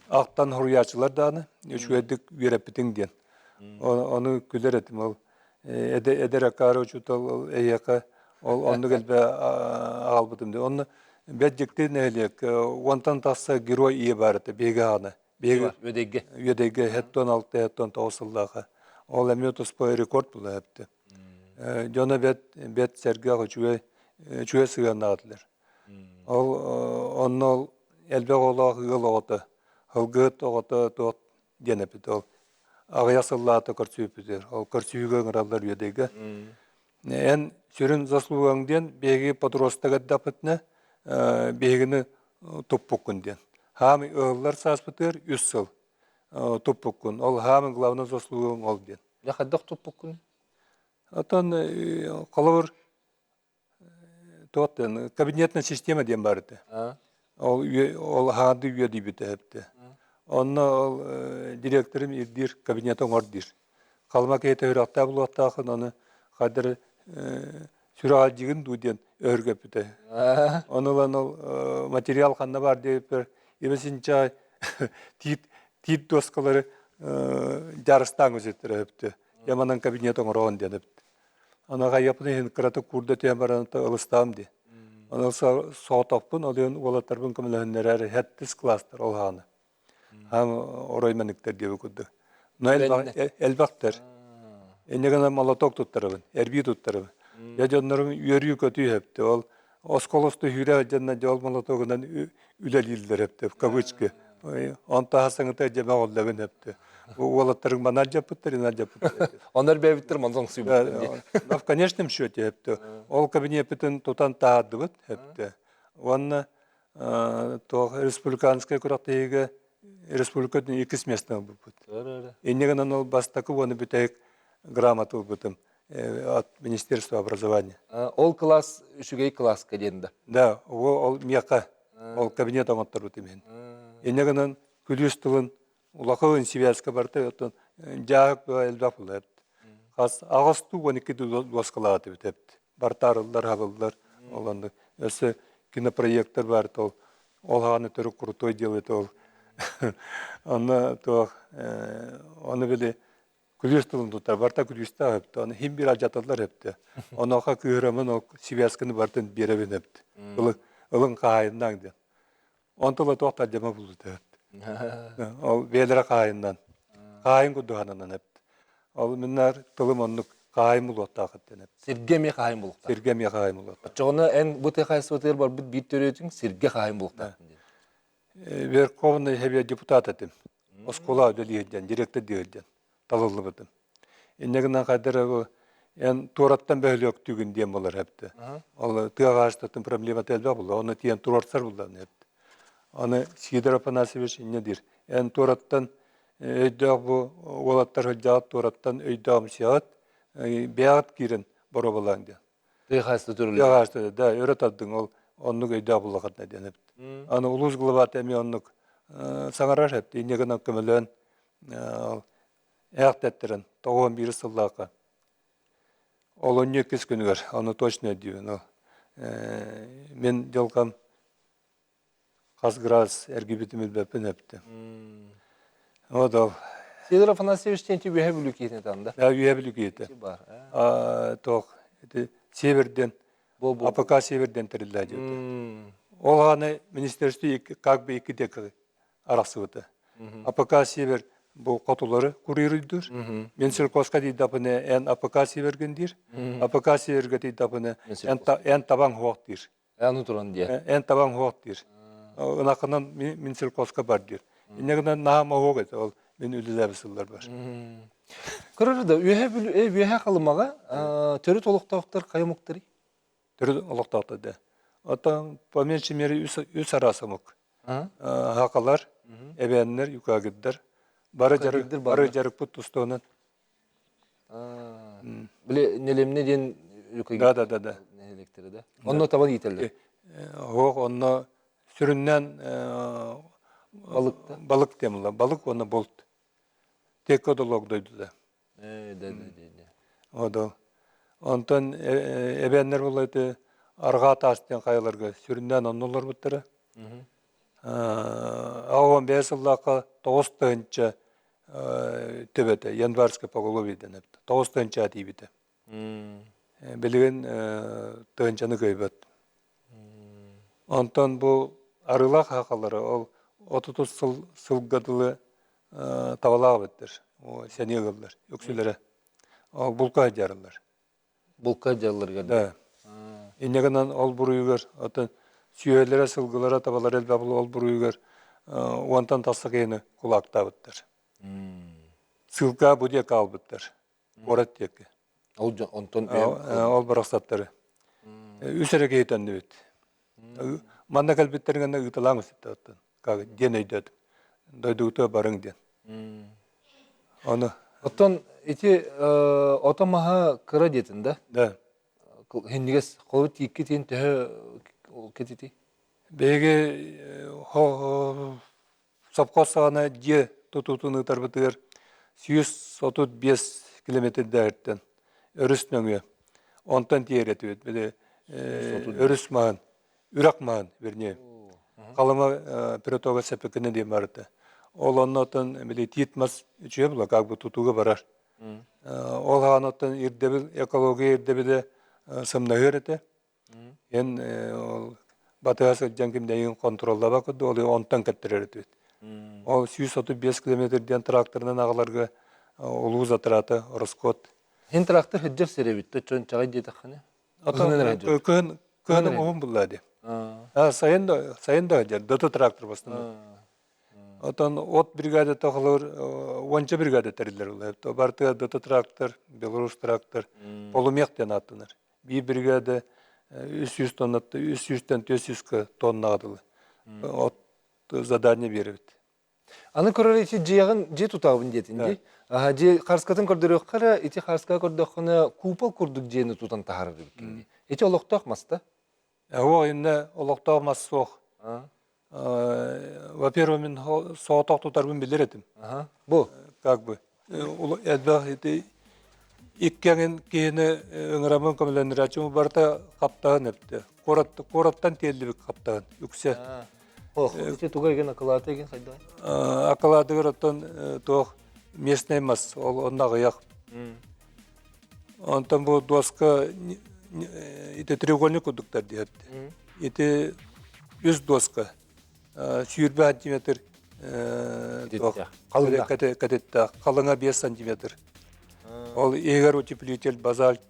ахтан хоруйааччылар даҕаны үчүгэйдик үөрэппитиҥ диэн. Ону күлэр этим ол эдэр акаары учуутал эйиэхэ ол оннук элбэ аҕалбытым диэн. Онно бэрт дьикти нэһилиэк уонтан тахса герой ийэ баар этэ биһиги аҕаны. Биһиги Үөдэйгэ. Үөдэйгэ 76 79 сыллааҕа. Ол эмиэ туспа рекорд була эбитэ. Дьоно бэт бэт сэргэх үчүгэй үчүгэй сыһыаннаах этилэр. Ол онно ол элбэх оҕолоох ыал оҕото, һылгыһыт оҕото туох диэн эппит ол аҕыйах сыллаата көрсүбүппүтүгэр. Ол көрсүһүүгэ ыҥыраллар Үөдэйгэ. Эн сүрүн заслугаҥ диэн биһиги подросток эрдэхпитинэ биһигини туппуккун диэн. Хаамый ыһыллар сааспытыгар үс сыл туппуккун. Ол хаамый главный заслугаҥ ол диэн. Дьэ хайдах туппуккун? Оттон холобур туох диэн кабинетная система диэн баар этэ. Ол ол хаарды үөдүйбүтэ эбитэ. Онно ол директорым ирдиир кабинет оҥор диир. Халыма киһитэ үрэхтээх булуохтаахын, ону хайдары сүрэҕэлдьигин дуу диэн өһүргэппитэ. Ону ылан ол материал ханна баар диэбиппэр, ибэ тиит тиит дуоскалары дьаарыстаан көсүттэрэ өптө. Яманан кабинет оҥороон диэн эбит. Аны хайаппын иһин кыратык куурда түһэн баран ылыстаам дии. Аны соҕотохпун, ол иһин уолаттарбын көмөлөһүннэрэр хэттис класстар ол хааны. Хаам орой мэниктэр диэби курдук. Но элбэхтэр. Инньэ гынан молоток туттарабын, эрбии туттарабын. Я дьоннорум үөрүү-көтүү хэпти. Ол осколосту сүүрэ сылдьанна дьол молотогунан үлэлииллэр эптэ, в кавычки. Он таһасаңыта дьэмэ оллабын эптэ. Уолаттарыҥ манар дьаппыттар, инар дьаппыттар. Онор бэйэбиттэр манзон сүйбүттэр. Но в конечном счете эптэ. Ол кабинеппитин тутан таһаардыбыт эптэ. Уонна туох республиканскай күрэхтэһиигэ республика иккис место ылбыппыт. Инньэ гынан ол бастакы уонна бүтэһик грамота ылбытым от Министерства образования. Ол класс үчүгэй класска диэн да? Да, ол миэхэ ол кабинет оҥотторбутум иһин. Инньэ гынан күлүүс тылын улахан связка барта оттон дьааһык элбэх буолла Хас аҕыс 12 дуоскалаатыбыт эбит. Бартаарыллар, хабыллар, ол оннук. Өссө кинопроектор баар ол ол хааны төрүк крутой делает ол. Онно туох ону били күлүүс тылын тутар, барта күлүүстээх өптө, ону хим бир алдьаталлар өптө. Онуоха кыыһырамын ол связканы бартын биэрэбин өптө. Ылын, ылын хаһаайыннаах диэн. Онтула туох тардьама булбута өптө. Ол бэйэлэрэ хаһаайыннан. Хаһаайын курдук өптө. Ол миннар тылым оннук хаһаайын булуохтаах эттен өптө. Сиргэ эмиэ хаһаайын булуохтаах. Сиргэ эмиэ хаһаайын булуохтаах. Оччоҕуна эн бу тыа хаһаайыстыбатыгар барбыт биир төрүөтүҥ сиргэ хаһаайын булуохтаах диэн. Верховный Совет депутат этим. Оскуола үлэлиир диэн, директор диир диэн талыллыбытым. Инньэ гынан хайдара эн туораттан бөһүлүөктүүгүн диэн буолар эбитэ. Ол тыа хаһаайыстыбатын проблемата элбэх буолла. Оны тиийэн туруорсар буолла эбит. Аны Сидор Афанасьевич инньэ диир. Эн туораттан өйдөөх бу уолаттар сылдьаҕыт туораттан өйдөөх бэйэҕит киирэн боруобалааҥ диэн. Тыа хаһаайыстыбата Тыа хаһаайыстыбата да өрө тардыҥ ол оннук өйдөөх буллахытына диэн эбит. Аны улуус главата эмиэ оннук саҥарар эбит. Инньэ гынан көмөлөөн ээхтэттэрэн 91 сыллаахха олунньу иккис күнүгэр ону точно өйдүүбүн ол мин дьылҕам. Хас градус эргибитин билбэппин эптэ. Вот ол. Сидор Афанасьевич диэн үөһэ Бүлүү киһитин да? Үөһэ Бүлүү киһитэ. Туох ити северден АПК северден тэриллээ диэбитэ. Ол ааны министерство как бы икки декады арахсыбыта. АПК север бу хотулары курируйдур. Мен сельхозка дейдапыны эн АПК северген диир. АПК северге дейдапыны эн табаң хуох диир. Аны туран диэ. Эн табаҥ суох диир. Ынакынан мин сельхозка бар диир. Инньэ гынан наһаа моһуок этэ ол мин үлэлээбит сылларбар. Көрөр да үөһэ үөһэ Халымаҕа төрүт олохтоохтор хайа омуктарый? Төрүт олохтоохтор да. Оттон по меньшей мере үс араас омук. Хакалар, эбээннэр, юкагирдар. Бары дьарык, бары дьарыкпыт тустуонан. Били Нелемне диэн Да, да, да, да. нэһилиэктэрэ да. Онно табан иитэллэр. Оһох онно сүрүннээн Балык да. Балык диэн балык уонна булт. Текко долог дойдута. Да, да, да, да. Одол. Онтон эбээннэр була ити арҕаа таас диэн хайаларга сүрүннээн онно олорбуттара. 15 сыллаахха 9 тыһыынча төбөтө январское поголовье диэн эбит. 9 тыһыынча тиийбитэ. Билигин тыһыынчаны кыайбат. Онтон бу арыылаах хахалары ол 30 сыл сылга дылы табалаах эбиттэр. Сэниэ ылаллар үксүлэрэ. Ол булка дьарыллар. Булка дьалларыгар. Да. Инньэ гынан ол буруйугар оттон сүөһүлэрэ, сылгылара, табалара элбэх ол буруйугар уонтан тахса киһини кулаактаабыттар. Ссылка бу диэки хаалбыттар. Куорат диэки. Ол онтон ол барахсаттары. Үс эрэ киһи төннүбүт. Манна кэлбиттэрин гына ыыталаан оттон диэн өйдөөтүм. Дойдугутугар барыҥ диэн. Ону Оттон ити ото маһа кыра диэтин да? Да. Хиннигес холу тиикки тиин төһө кетити? Биһиги сопхуос саҕана дьиэ тутуутун ыытарбытыгар 135 километрдээхиттэн өрүс нөҥүө онтон тиийэр этибит. Били өрүс маһын, үрэх маһын, вернее. Халыма притога Сэппекине диэн барыта. Ол оннотон били тиит мас үчүгэй була, как бы тутууга барар. Ол хаан ирдэбил, экология ирдэбилэ сымнаһыар этэ. Эн ол батыһа сылдьан кимнэйин контроллаба курдук, ол онтон кэттэрэр этибит. Ол 135 километр диэн тракторынан аҕаларга улуу затрата, ороскуот. Һин трактор сылдьар сирэ эбит, чон чаҕай диэтэххинэ. Кыһын кыһын уһун булла ди. Сайын да сайын да дьэр дото трактор бастан. Отон от бригада тохолор уонча бригада тэриллэр улар. Бартыга дото трактор, Беларусь трактор, полумех диэн ааттанар. Биир бригада 300 тонна 300-тэн 400 тоннаға дылы от задание биэрэбит. Аны көрөр ити дьиэҕин дьиэ тутаабын диэтин дии. Аха дьиэ харскатын көрдөрүөххэ эрэ ити харска көрдөххүнэ купол курдук дьиэни тутан таһаарар эбиккин дии. Ити олохтоох маста. Оо, иннэ олохтоох мас суох. Во-первых, мин соҕотох тутарбын билэр этим. Бу? Как бы. Элбэх ити иккэҥин киһини ыҥыраммын көмөлөннөрөөччүм барыта хаптаһын эптэ. Куораттан тиэллибит хаптаһын үксэ. Ох, ити туга еген акылаата еген хайда? Акылаатыгар оттон туох местный мас, ол онно аҕыйах. Онтон бу доска ити треугольник курдуктар диэбит. Ити үс доска 20 сантиметр кэтиттээх, халыҥа 5 сантиметр. Ол иһигэр утеплитель базальт,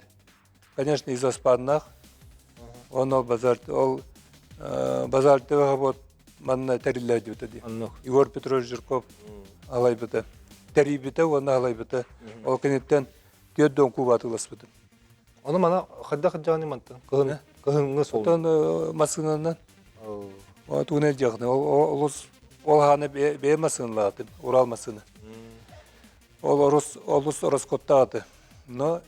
конечно, изоспаннаах. Онно базальт, ол базальтовый вот манна тэриллээдибитэ дии. Егор Петрович Жирков алайбыта. Тэрийбитэ уонна алайбыта. Ол киниттэн түөрт дон куба атыыласпытым. Ону мана хайдах дьааны мантан кыһын кыһыҥҥы суол. Оттон массыынанан тугун элдьэхне олус ол хаана бэйэ массыыналаатым, Урал массыына. Ол орус олус ороскуоттааты. Но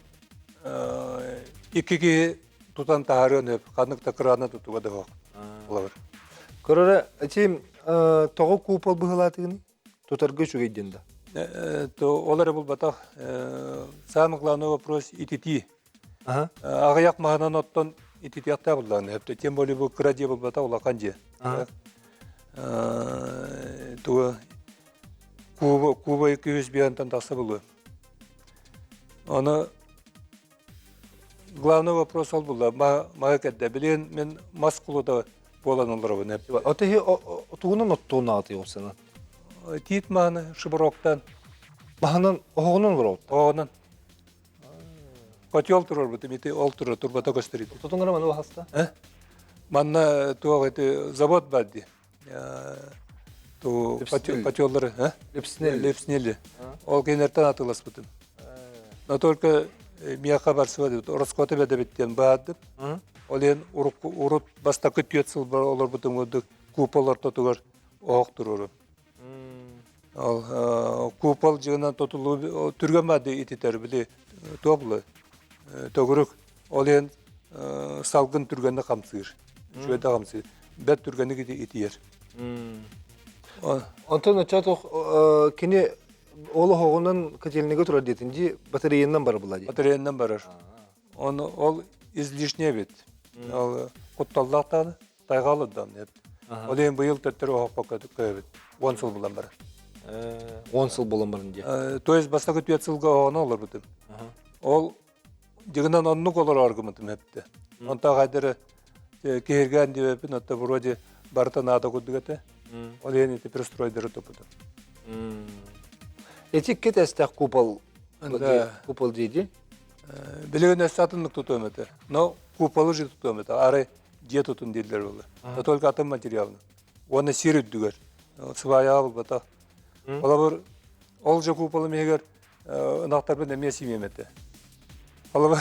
икки киһи тутан таһаарыан өп, ханнык да кыраана тутуга да суох. Олабыр. Көрөрө, ити тоҕо купол быһылаатыгыный? Тутарга үчүгэй диэн да. То ол эрэ булбатах. Самый главный вопрос ититии. Аҕыйах маһынан оттон ититиэхтээх буллаҕына, тем более бу кыра дьиэ булбатах улахан дьиэ. Туга Куба, Куба 205 тахса булуо. Оны главный вопрос ол була. Мага кэрдэ. Билигин мен мас кулута буолан олоробун. Отеһи тугунан оттуун ааты осына? Тиит мааны шыбыроктан. Маһынан оһоҕунан олоробут. Оһоҕунан. Котел турар ити ол турар турбата көстөр ити. Тутун гына маны баһаста? Манна туох ити завод бар ди. Ту котеллары, Лепснели. Ол кенерден атыласпытым. Но только миэхэ барсыба дебит, ороскуота бэдэбиттен баардым. Ол ен урут бастакы түөт сыл олорбутум курдук купол ортотугар оһох турурум. Ол купол жыгынан тотулуу түргөн баады ититер били туоблы төгүрүк. Ол иһин салгын түргэнник хамсыыр. Үчүгэйдик хамсыыр. Бэрт түргэнник итийэр. Онтон оччотох кини ол оһоҕунан котельныйга турар диэтин дии батареянан барар була дии. Батареянан барар. Оны ол излишне бит. Ол кутталлаах даҕаны, тайҕалы даҕаны. Ол иһин быйыл төттөрү оһохпокко көһөбүт. 10 сыл булан барар. 10 сыл булан баран дии. То есть бастакы 4 сылга оһоҕунан олорбутум. Ол Дьыгынан оннук олорор гымытым эптэ. Онтон хайдары киһиргээн диэбэппин, отто вроде барыта наада курдук этэ. Ол иһин ити пристройдары туппутум. Эти кетестэх купол купол диэди? Билигин өссө атыннык тутуом этэ. Но куполы же тутуом этэ. Арай дьиэ тутун дииллэр буолла. Но только атын материалны. Уонна сир үрдүгэр. Сыбаайаҕа булбатах. Холобур, ол же куполым иһигэр ынахтарбын эмиэ симиэм этэ. Холобур,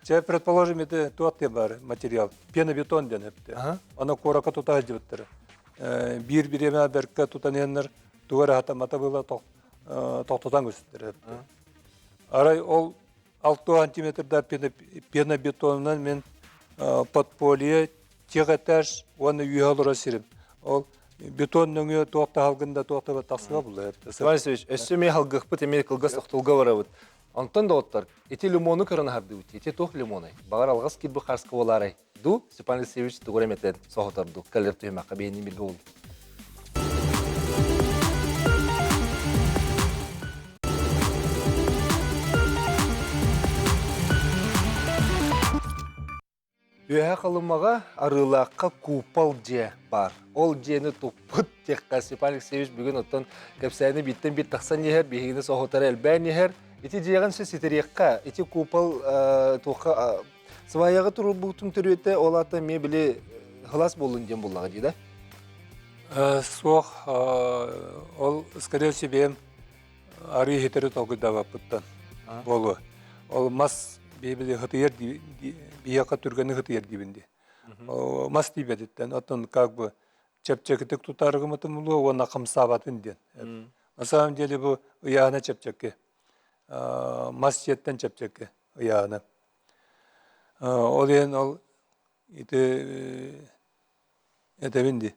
Чэ, предположим, это туох диэн баар материал. Пенобетон диэн эпти. Аны куоракка тута сылдьыбыттара. Биир бириэмэ бэркэ тутан иһэннэр тугу эрэ хатаммата была тохтотон көстүттэр эпти. Арай ол 6 сантиметрда пенобетонунан мен подполье тех этаж уонна үөһэ олорор сирим. Ол бетон нөҥүө туох да халгын да туох да тахсыга булла. Иван Васильевич, өссө эмиэ халгыахпыт эмиэ кылгас тохтолго барабыт. Онтон доҕоттор, ити лимону көрөн аһардыбыт. Ити туох лимонай? Баҕар алҕас киирбит хаарска буолаарай? Ду, Степан Алексеевич тугу эрэ эмэтэн соһутар ду. Кэлэр түһүмэххэ биһини билгэ буолду. Үөһэ Халымаҕа Арыылаахха купол дьиэ баар. Ол дьиэни туппут диэххэ Степан Алексеевич бүгүн оттон кэпсээни бииртэн биир тахсан иһэр, биһигини соһутара элбээн иһэр. Ити дьиэҕин сө ситэриэххэ, ити купол туохха сваяҕа туруорбутун төрүөтэ ол аата эмиэ били хылас буоллун диэн буллаҕа дии да? Суох, ол скорее всего бэйэм арыы иһитэри толкуйдаабаппыттан буолуо. Ол мас били хытыйар биһиэхэ түргэни хытыйар диибин дии. Мас тиийбэтиттэн оттон как бы чэпчэкитик тутаарыгымытын булуо уонна хамсаабатын диэн. На самом деле бу ыйаана чэпчэки. Мас сиэттэн чэпчэки ыйаана. Ол иһин ол ити этэбин дии.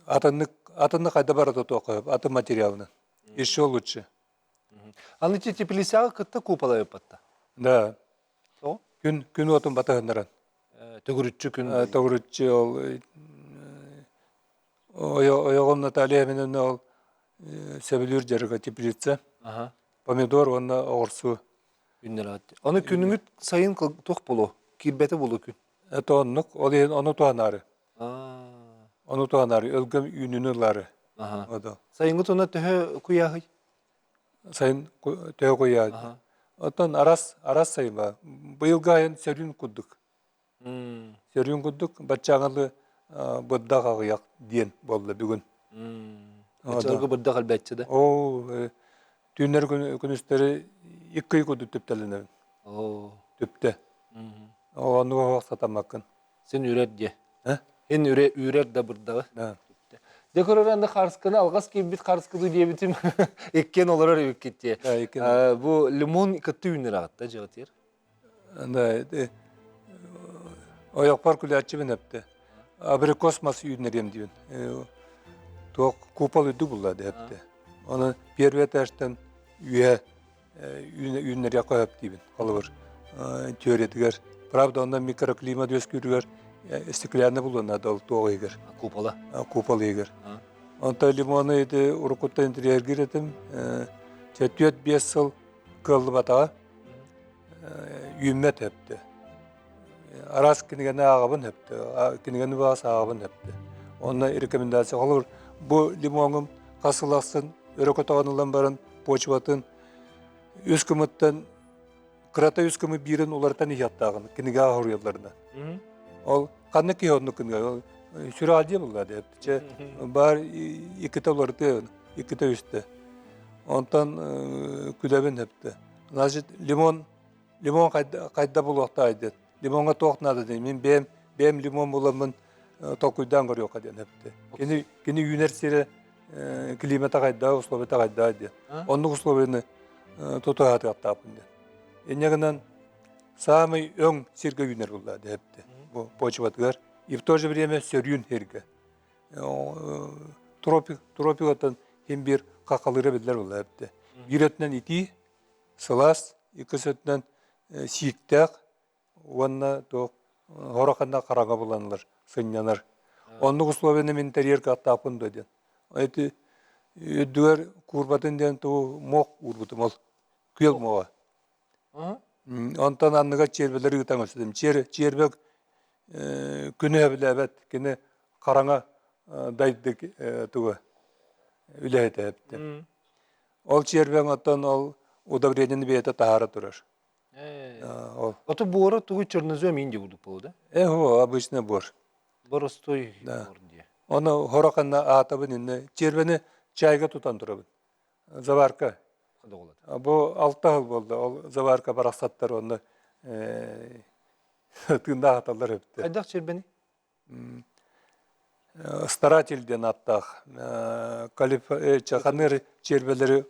Атыннык атыннык хайда бара тутуохха атын материалынан. Еще лучше. Аны теплицаҕа кытта купола ыппатта. Да. Күн күн уотун батыһыннаран. Төгүрүччү күн. Төгүрүччү ол ойоҕум Наталья Семеновна ол сөбүлүүр дьарыга теплица. Помидор уонна оҕурсу. Күннэр Аны күнүҥүт сайын туох боло? Киирбэтэ боло күн. Это оннук, ол иһин ону туһанаары. Ону туһанаары, өлгөм үүнүүнү ылаары. Сайыҥҥы туна төһө куйааһый? Сайын төһө куйааһый? Оттон арас, арас сайын баар. Быйылгы айан сөрүүн курдук. Сөрүүн курдук, баччааҥылы бырдах аҕыйах диэн буолла бүгүн. Баччаларга бырдах элбэччи да? Оо, түүннэр күнүстэри икки ый курдук түптэлэнэбин. Түптэ. Оннуга оһох сатаммаккын. Син үрэр диэ. Ин үрэ үүрэр да бырдаҕы. Дьэ көрөр аны харскыны алҕас киирбит харскыды диэбитим иккиэн олорор эбиккит диэ. Бу лимон кытты үүнэр аҕатта дьыҕытыыр. Да, ойохпор күлээччибин эпте. Абрикос мас үүннэриэм диибин. Туох купол үрдүк булла диэпте. Оны первый этажтан үө үүннэриэххэ сөп диибин. Холобур, теориятыгар. Правда, онно микроклимат үөскүүрүгэр Стеклянный булуон наада ол туох иһигэр. Купола. Купол иһигэр. Онтон лимону ити уруккуттан интириэһиргиир этим. 4-5 сыл кыаллыбатаҕа. Үүммэт эптэ. Араас кинигэни ааҕабын эптэ. Кинигэни баас ааҕабын эптэ. Онно рекомендация. Холобур, бу лимоҥум хас сыл ахсын өрө көтөҕөн ылан баран почватын үс кымыттан кырата үс кымы биирин уларытан иһиэхтааҕын кинигэ хоруйалларына. Ол ханнык киһи оннук кинигэ сүрэ дии булла диэт. Чэ бар иккитэ уларытыа иккитэ үстэ. Онтон күлэбин эптэ. Значит, лимон лимон хайда булуохтаай диэн. Лимоҥҥа туох наада диэн. Мин бэйэм бэйэм лимон буламмын толкуйдаан көрүөххэ диэн эптэ. Кини кини үүнэр сирэ климата хайда, условията хайда диэн. Оннук условияны тутуһаатыахтаахпын диэн. Инньэ гынан саамай өҥ сиргэ үүнэр булла диэпти бу почватыгар. И в то же время сөрүүн сиргэ. Тропик, тропикаттан хим биир хахалыыра биллэр булла эбитэ. Биир өттүнэн итии, сылаас, иккис өттүнэн сииктээх уонна туох хоро ханна хараҥа буланылар, сынньанар. Оннук условияны мин тэрийэр кыахтаахпын дуо диэн. Эти үрдүгэр куурбатын диэн тугу муох уурбутум ол күөл муоҕа. Онтон анныгар чиэрбэлэри ыытан көрсүтүм. Чиэрбэ күнү сөбүлээбэт, кини хараҥа дайдык тугу үлэһитэ эбитэ. Ол чиэрбэҥ оттон ол удобрениены бэйэтэ таһаара турар. Ол. Ото буора тугу чернозем инди курдук буолу да? Э, обычный буор. Боростой буор диye. Оны хороханна аатабын инне чиэрбэни чайга тутан турабын. Заварка. Бу алта сыл буолла. Ол заварка барахсаттар онно тыыннаах аталлар эбиттэр. Хайдах чиэрбэни? Старатель диэн ааттаах ханныыр чиэрбэлэри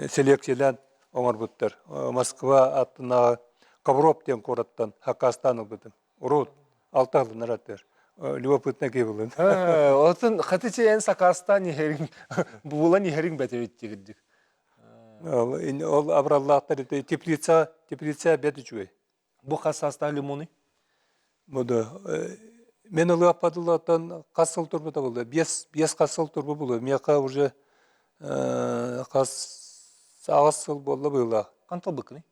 селекциялээн оҥорбуттар. Москва аттынааҕы Ковров диэн куораттан хакастаан ылбытым. Урут алта сылынар аттыыр. Любопытно киһи булун. Отун хатычы эн сакаастаан иһэриҥ булан иһэриҥ бэтэбит дигирдик. Ол абыраллаахтар теплица теплица бэт үчүгэй. Бу хас саастаах лимоный? Бу мен ылыаппатылаттан хас сыл турбута буолла? Биэс хас сыл турбу буолуо. Миэхэ уже хас аҕыс сыл буолла быылаах. Хантан быккыный?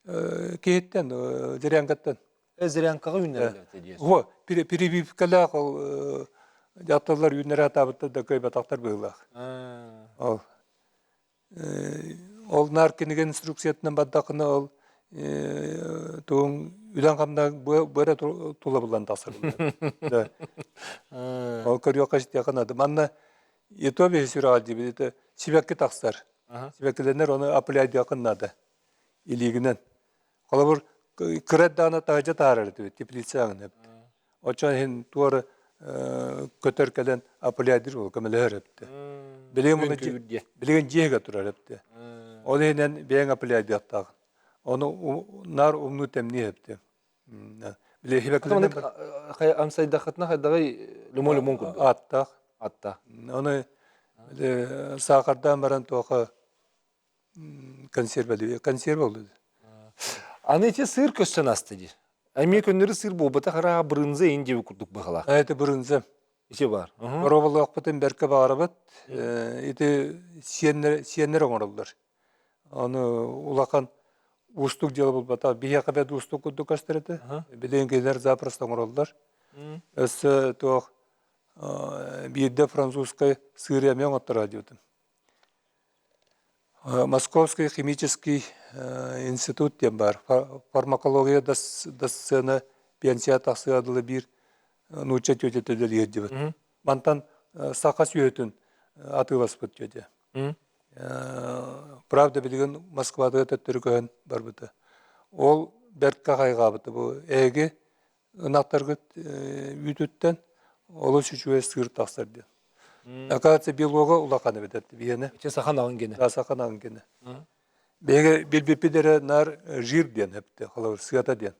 Киһиттэн, Зырянкаттан. Зырянкаҕа үүннэрэллэр диэс. Во, перебивкалаах ол дьахталлар үүннэрэ атаабыттар да кыайбатахтар быһыылаах. Ол Ол наар кинигэ инструкциятынан бардаххына ол тугуҥ үлэҥ-хамнаһыҥ бу эрэ тула булан тахсар. Да. Ол көрүөххэ истиэххэ наада. Манна и то биһи сүрэҕэ диибит это сибэкки тахсар. Сибэккилэнэр ону опыляйдыаххын наада. Илиигинэн. Холобур, кыра эрдэҕинэ таһырдьа таһаарар этибит, теплицаҕын эбит. Оччоон иһин туора көтөр кэлэн опыляйдыр ол көмөлөһөр эбит. Билигин билигин дьиэгэ турар эбит. Ол иһинэн бэйэҥ опыляйдыахтаахын. Ону наар умнуу тэмнии эбит. Амсайдахытына хайдаҕый лимон лимон курдук. Аттаах. Аттаах. Ону саахардаан баран туоха консервалыы консерва олуду. Аны ити сыр көстөн аста дии. Эмиэ көннөрү сыр буолбатах араа брынза ин диэби курдук быһалаах. Это брынза. Ити бар. Боруобалыахпытын бэркэ баҕарабыт. Ити сиэннэр сиэннэр оҥороллор. Аны улахан уустук дьыала буолбатах. Биһиэхэ бэт уустук курдук көстөр этэ. Билигин кинилэр запросто оҥороллор. Өссө туох биирдэ французскай сыыр эмиэ оҥотторо диэбитим. Московский химический институт диэн баар. Фармакология дассыана пенсия тахсыа дылы биир нуучча тетята үлэлиир диэбит. Мантан саха сүөһүтүн атыыласпыт тетя. Правда билигин Москвада төттөрү көһөн барбыта. Ол бэрткэ хайҕаабыта бу эһиги ынахтаргыт үүтүттэн олус үчүгэй сыыр тахсар диэн. Оказывается, белога улахан эбит биһиэнэ. Ити сахан аҕын гинэ. Да, сахан аҕын гинэ. Биһиги билбиппит эрэ наар жир диэн эпти, холобур, сыата диэн.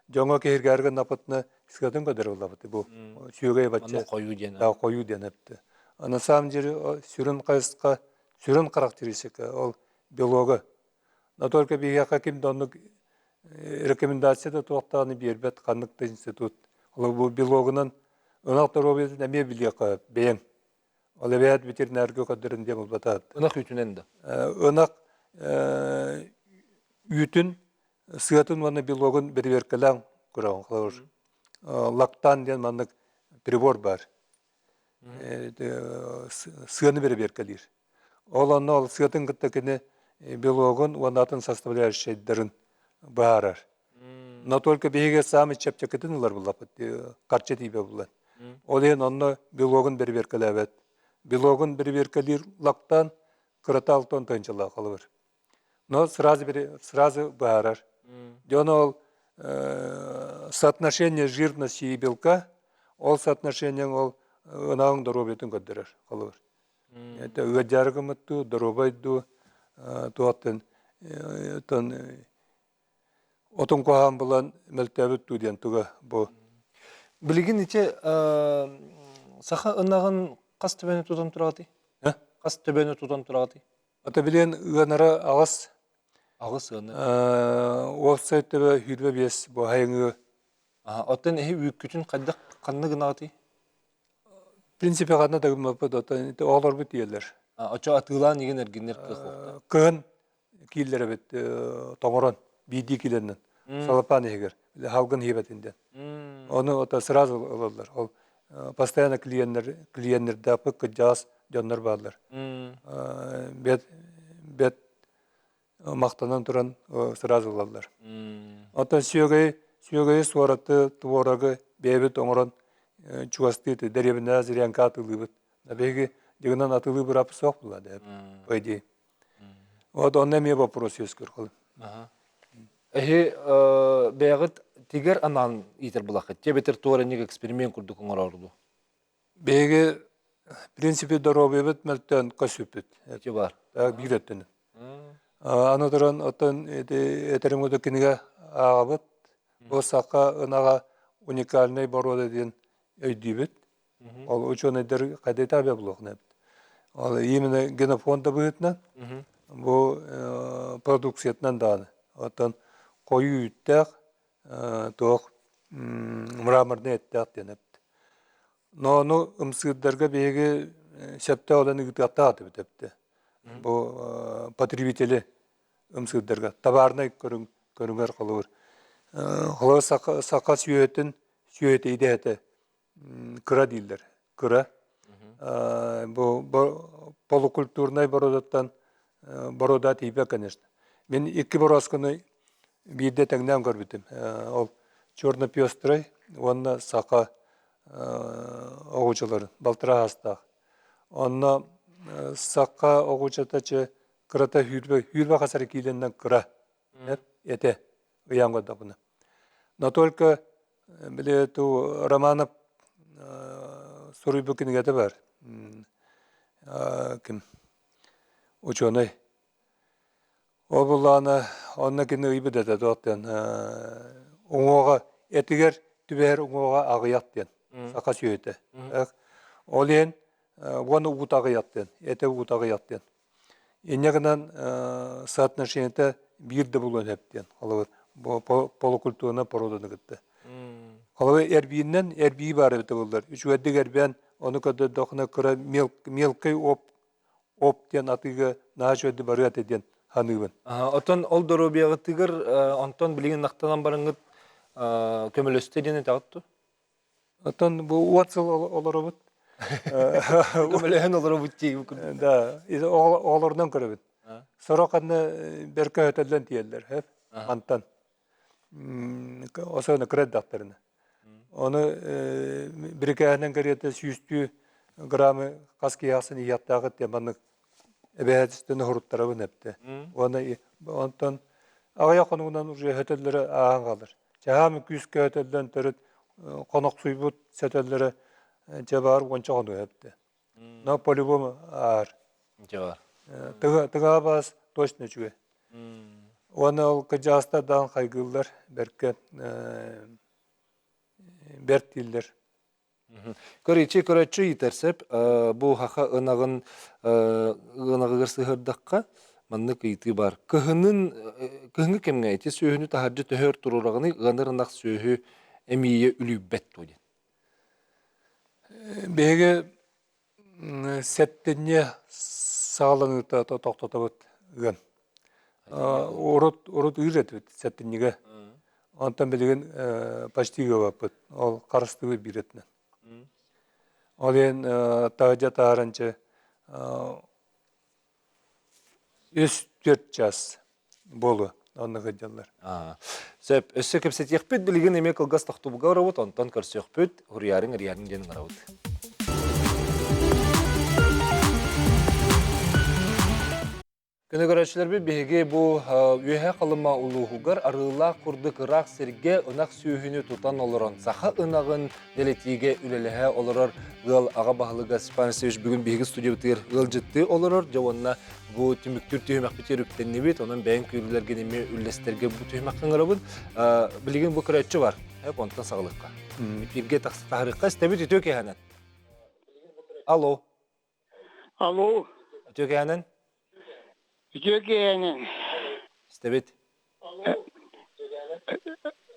Дьоҥо киһиргээргэ напытына сыатын көдөрө улабыт бу сүөгэй бачча. Хойуу диэн. Да, хойуу диэн эпти. А на самом деле сүрүн хайысха, сүрүн характеристика ол белога. Но только биһиэхэ ким да оннук Рекомендация да туохтааны биэрбэт ханнык да институт. Ол бу белогунан ынах доруобуйатын эмиэ билиэххэ бэйэҥ. Ол эбээт ветеринарга көрдөрөн диэн буолбатаат. Ынах үүтүнэн да? Ынах үүтүн сыатын уонна белогун бэрэбиэркэлээн көрөҕүн. Холобур, лактан диэн маннык прибор баар. Сыаны бэрэбиэркэлиир. Ол онно ол сыатын кытта кини белогун уонна атын составляющайдарын быһаарар. Но только биһиги саамай чэпчэкитин ылар буллаппыт, харчы тиийбэ буллан. Ол иһин онно белогун бэрэбиэркэлээбэт. Белогун бэрэбиэркэлиир лактан кырата алтан тыһыынчалаах холобур. Но сразу, сразу быһаарар. Дьон ол соотношение жирности и белка, ол соотношение ол ынаҕыҥ доруобуйатын көрдөрөр холобур. Это ыадьаары гыммыт дуу, доруобай дуу, туохтан отун куһаҕан булан мөлтөөбүт дуу диэн туга бу. Билигин ити саха ынаҕын хас төбөнү тутан тураҕытый? Хас төбөнү тутан тураҕытый? Ата билиэн ыанара аҕыс. Аҕыс ыаны. Уопсай төбө 25 бу хайыҥыы. Оттон эһи үүккүтүн хайдах ханна гынаҕытый? В принципе ханна да гыммаппыт, оттон оҕолорбут тиийэллэр. Очо атыылаан игин эргиннэр кыах уохта. Кыһын кииллэр эбит тоҥорон биирдии килэннэн салапаан иһигэр халгын иһибэтин диэн. Ону ото сразу ылаллар. Ол постоянно клиеннер клиеннердааппыт кырдьаҕас дьоннор бааллар. Бэт бэт махтанан туран сразу ылаллар. Оттон сүөгэй сүөгэйи суораты творогы бэйэбит оҥорон чугастыы дэриэбинэ зырянка атылыыбыт. Биһиги дьыгынан атылыы быраап суох була по идее. Вот онно эмиэ вопрос үөскүр холун. Эһи бэйэҕит тигэр анаан иитэр булаххыт, эбэтэр туоранньык эксперимент курдук оҥорорду? Биһиги в принципе доруобуйабыт мөлтөөн көсүппүт. Ити бар. Биир өттүнэн. Аны туран оттон этерим курдук кинигэ ааҕабыт. Бу саха ынаҕа уникальнай боруода диэн өйдүүбүт. Ол учуонайдар хайдайта булуохна эбит. Ол именно генофонда быһыытынан бу продукциятынан даҕаны. Оттон хойуу үүттээх туох мраморный эттээх диэн эбит. Но ону ымсыырдарга биһиги сөптөөх үлэни ыытыахтаах этибит эбит. Бу потребители ымсыырдарга табаарынай көрүҥ көрүҥэр холобур. Холобур саха, саха сүөһүтүн сүөһүтэ идэһэтэ кыра дииллэр. Кыра. Бу полукультурнай бородаттан борода тиийбэт, конечно. Мин икки борооскуну биирдэ тэҥнээн көрбүтүм. Ол черно-пестрый уонна саха оҕучаларын балтараа аастаах. Онно саха оҕучата чэ кырата хүүрбэ хүүрбэ хас эрэ киилэннэн кыра этэ ыйаан көрдөхпүнэ. Но только били ту Романов суруйбут кинигэтэ бар. Ким ученый. Ол буллаҕына онно кини ыйбыт этэ туох диэн уҥуоҕа этигэр түбэһэр уҥуоҕа аҕыйах диэн саха сүөһүтэ. Ол иһин уонна уута аҕыйах диэн, этэ уута аҕыйах диэн. Инньэ гынан соотношениета биир да булуон сөп диэн холобур полукультурнай породаны кытта. Холобур эрбиинэн эрбии баар эбитэ буоллар үчүгэйдик эрбээн ону көрдөрдөххүнэ кыра мелкий оп оп диэн атыыга наһаа үчүгэйдик барыа этэ диэн саныыбын. Оттон ол доруобуйаҕытыгар онтон билигин ынахтанан бараҥҥыт көмөлөстө диэн этэҕит дуо? Оттон бу уот сыл олоробут. Көмөлөһөн олоробут дии. Да, оҕолорунан көрөбүт. Сорох ханна бэркэ өтөллөн тиийэллэр, хөп, мантан. Особенно кыра эрдэхтэринэ. Ону бирикээһинэн кэриэтэ сүүстүү граммы хас киһи ахсын иһиэхтээхит диэн маннык эбэһээтэстэн уһуруттарабын эптэ. Уонна онтон аҕыйах хонугунан уже өтөллөрө ааһан хаалар. Чаһаам күүскэ өтөллөн төрүт хонохсуйбут сөтөллөрө дьэ баар уонча хонуга эптэ. Но по-любому аар. Дьэ бар. Тыга баас точно үчүгэй. Уонна ол кыдьаастар даҕан хайгыыллар бэркэ бэрт дииллэр. Көрүччү көрөччү ыйытар сөп. Бу хаха ынаҕын ынаҕыгар сыһырдахха. Маннык ыйытыы баар. Кыһынын кыһыҥҥы кэмҥэ ити сүөһүнү таһырдьа төһө өр туруораҕыный, ыанар ынах сүөһү эмиийэ үлүйбэт дуо диэн. Биһиги сэттинньи саҕаланыыта тохтотобут ыан. Урут урут ыыр этибит сэттинньигэ. Онтон билигин почти ыабаппыт. Ол харыстыыбыт биир өттүнэн. Ол иһин таһырдьа таһаарынчы 3-4 час буолуо онно сылдьаллар. Сөп. Өссө кэпсэтиэхпит билигин эмиэ кылгас тохтубуга барабыт, онтон көрсүөхпүт. Хуруйаарыҥ ырыйаарыҥ диэн ыҥырабыт. Күнү көрөөччүлэрбит биһиги бу Үөһээ Халыма улууһугар арыылаах курдук ыраах сиргэ ынах сүөһүнү тутан олорон саха ынаҕын дэлэтиигэ үлэлэһэ олорор ыал аҕа баһылыга Степан Алексеевич бүгүн биһиги студиябытыгар ыалдьыттыы олорор. Дьэ уонна бу түмүктүүр түһүмэхпитигэр үктэннибит. Онон бэйэҥ күүрүүлэргин эмиэ үллэстэргэ бу түһүмэххэ ыҥырабын. Билигин бу көрөөччү бар. Онтон саҕалыахха. Эпииргэ таһырыахха истэбит үтүө киэһэнэн. Алло. Алло. Үтүө киэһэнэн. Үтүө киэһэнэн. Истэбит.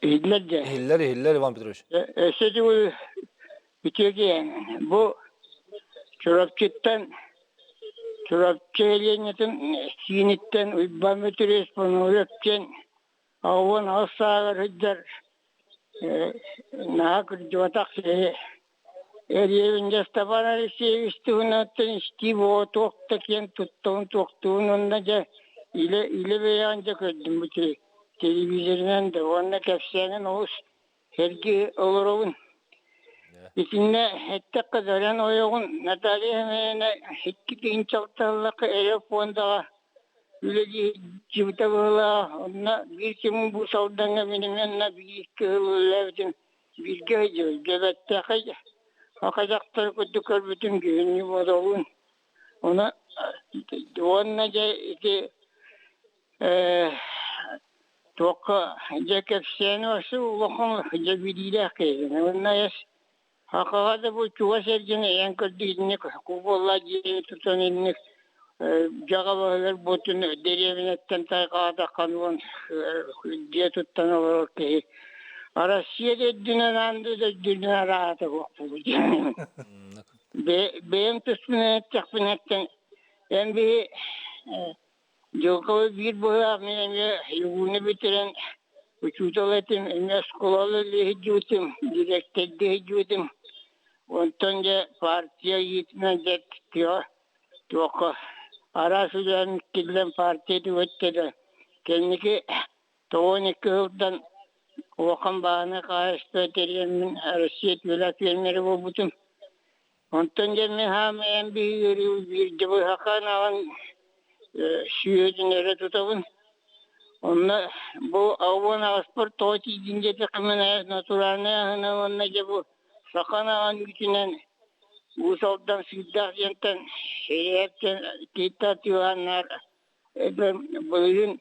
Иһиллэр дьэ. Иһиллэр, иһиллэр, Иван Петрович. Өссө төгүл үтүө киэһэнэн. Бу Чурапчыттан Чурапчы нэһилиэнньэтин кииниттэн Уйбаан Бөтүрүөс Понуров диэн 88 сааһыгар сылдьар наһаа кырдьыбатах киһи Эриэбингэ Степан Алексеевич туһунан истии буола туох да киэн туттабын туохтуубун уонна дьэ илэ илэ бэйэҕин дьэ көрдүм бу телевизорынан да уонна кэпсээнин олус сэргии олоробун. Итиннэ эттэххэ дөрөн ойоҕун Наталья Семеновна икки тыһыынча эрэ фондаҕа үлэлии сылдьыбыта быһыылаах. Онно биир ким бу Салдаҥҥа мин эмиэ биир кыһыл үлэлээбитим Бииргэ сылдьыбыт саха дьахтар курдук көрбүтүм күһүҥҥү бодолун. Ону уонна дьэ ити туохха дьэ кэпсээни өссө улахан дьэ билиилээх киһи. Уонна эс сахаҕа да бу чугас эргин эйэн көрдүк итинник кубулла дьиэ тутан инник дьаҕа баһыгар буотун дэриэбинэттэн тайҕаатаххан уон дьиэ туттан олорор киһи Россия да үрдүнэн аан да үрдүнэн араата буолбут бэйэм туспунан эттэхпинэттэн эн биһи дьылҕабы биир быһаах мин эмиэ югуну бүтэрэн учуутал этим эмиэ оскуолаҕа үлэлиһидьибитим дириэктэрдиһидьибитим онтон дьэ партия иитинэн дьэ тыа Туохха араас үлээн киллэн партия түгэттэ да кэнники 92 сылтан улахан бааһынай хаһаайыстыба тэрийэммин Россия түөлэ фермерэ буолбутум. Онтон дьэ мин хаамайан биһиги биирдэ быһахаан аҕан сүөһүтүн өрө тутабын. Онно бу ауон аҕыспар тоҕо тиийдин диэтэххэ мин натуральнай аһынан уонна дьэ бу саха ынаҕын үүтүнэн Уус Алдан Сыырдаах диэнтэн Сэрээптэн Тииттэ атыылааннар былырыын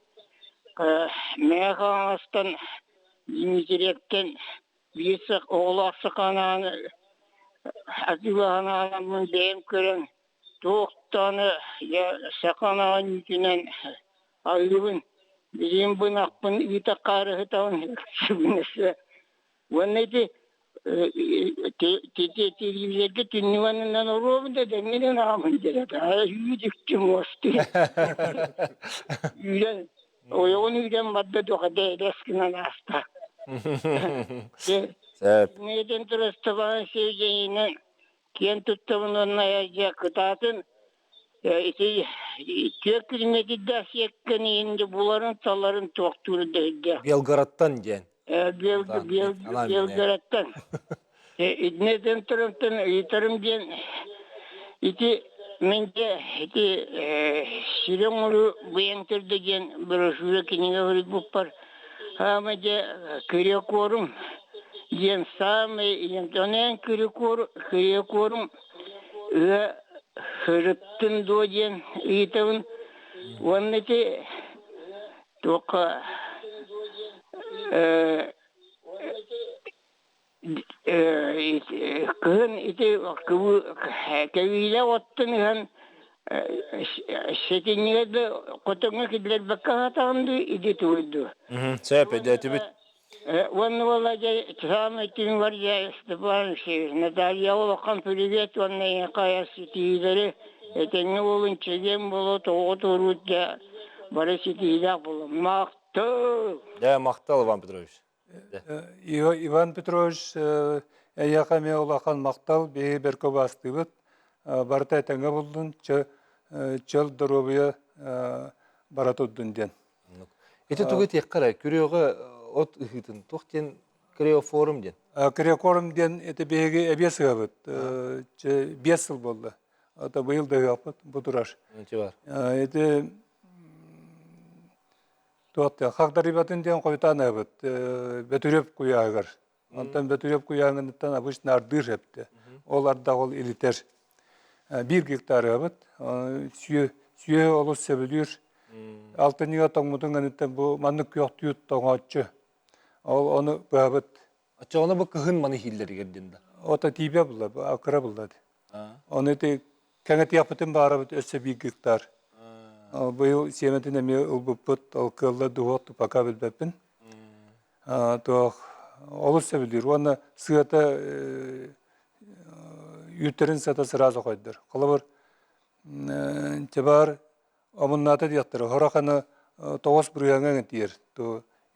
Мэҥэ Хаҥаластан Дмитриевтэн биир оҕолоох саханаан атыылаһан аҕаламмын бэйэм көрөн туох даҕаны саха ынаҕын үүтүнэн аһыыбын билигин бу ынахпын ыыта хаарыһытабын Уонна ити телевизорга түннүк аннынан оруобун да дэҥҥинэн аҕамын диэн үүт-үкчү муостуй. Үүрэн ойоҕун үүрэн барда духа дэс гынан ааста. Нетен турастабаан сиэдьэйинэн киэн туттабын уонна дьэ кытаатын ити түөрт километрдаах сиэккэн иһин буларын таларын туохтуур дэһиргэ. Белгородтан диэн. Белгородтан. Итиннэтэн турантан ыйытарым диэн ити мин дьэ ити сири оҥоруу быйаҥ төрдө диэн брошюра кинигэ суруйбуппар хаама дьэ Кирикорум диэн саамай онон Кирикорум ыа сырыттын дуо диэн ыйытабын уонна ити туохха кыһын ити кэбиилэ оттон ыһан Сэтинньигэ да хотоҥҥо киллэрбэккэ аһатаҕын дуу, иди тугуй дуу. Сөп, өйдөөтүбүт. Уонна буолла дьэ саамай түҥ дьэ Степан Алексеевич, Наталья улахан привет уонна эйиэхэ айар ситиһиилэри этэҥҥэ буолун, чэгиэн буолуо, тоҕо туоруут дьэ бары ситиһиилээх буолуҥ. Махтал! Дьэ, махтал, Иван Петрович. Иван Петрович, эйиэхэ эмиэ улахан махтал, биһиги бэркэ убаастыыбыт. Барыта этэҥҥэ буллун, чөл доруобуйа бара турдун диэн. Ити тугу этиэххэ эрэ, күрүөҕэ от ыһыытын туох диэн криофорум диэн? Криокорум диэн ити биһиги эбиэс ыһабыт. 5 сыл буолла. Ата быйыл да ыһыахпыт бу турар. Ити туох хагдарыбатын диэн хойутаан ыһабыт. Бөтүрүөп куйааһыгар. Онтон Бөтүрүөп куйааҥыныттан обычно ардыыр эбитэ. Ол ардах ол илитэр. Биир гектар ыабыт. Сүө олус сөбүлүүр. Алтынньыга тоҥмутун гыныттан бу маннык күөхтүү тоҥооччу. Ол ону быһабыт. Оччоҕуна бу кыһын маны иһиллэригэр диэн да? Ото тиибэ булла, акыра булла. Ону ити кэҥэтиэхпитин баарабыт өссө биир гектар. Быйыл сиэмэтин эмиэ ылбыппыт, ол кыалла дуһуох пока билбэппин. Туох олус сөбүлүүр уонна сыата үүттэрин сыата сразу хойдор. Холобур, тебаар омуннаата диэхтэрэ, хорох аны тоҕус бырыһыаҥа тиийэр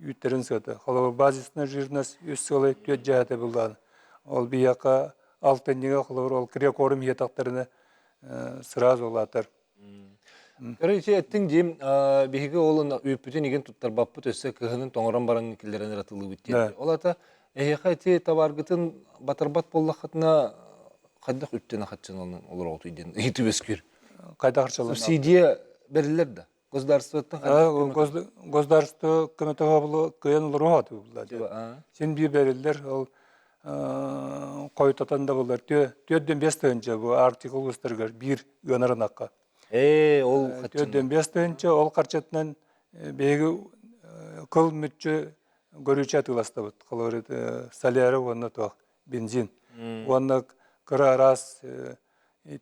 үүттэрин сыата. Холобур, базисная жирность үс сылай түөрт дьаһата буллаан. Ол биһиэхэ алтынньыга холобур ол криокорум иһиэтэхтэринэ сразу улаатар. Короче, эттиҥ дии, биһиги ол үүппүтүн игин туттарбаппыт өссө кыһынын тоҥорон баран киллэрэн ыратылыыбыт диэн. Ол ата эһиэхэ ити табааргытын батарбат буоллаххытына хайдах үптэн хаччынан олороҕутуй диэн ыйытыы үөскүүр. Хайдах харчыланар? Субсидия бэриллэр да? Государствоттан Государство көмөтө кыайан олоруо Син биир бэриллэр ол хойутатан да булар 4-5 тыһыынча бу Арктика улуустарыгар биир ыанар ынахха. Ээ, ол 4-5 тыһыынча ол харчытынан биһиги кыл мүччү көрүүчү атыыластабыт. Холобур соляра уонна туох бензин. Уонна кыра араас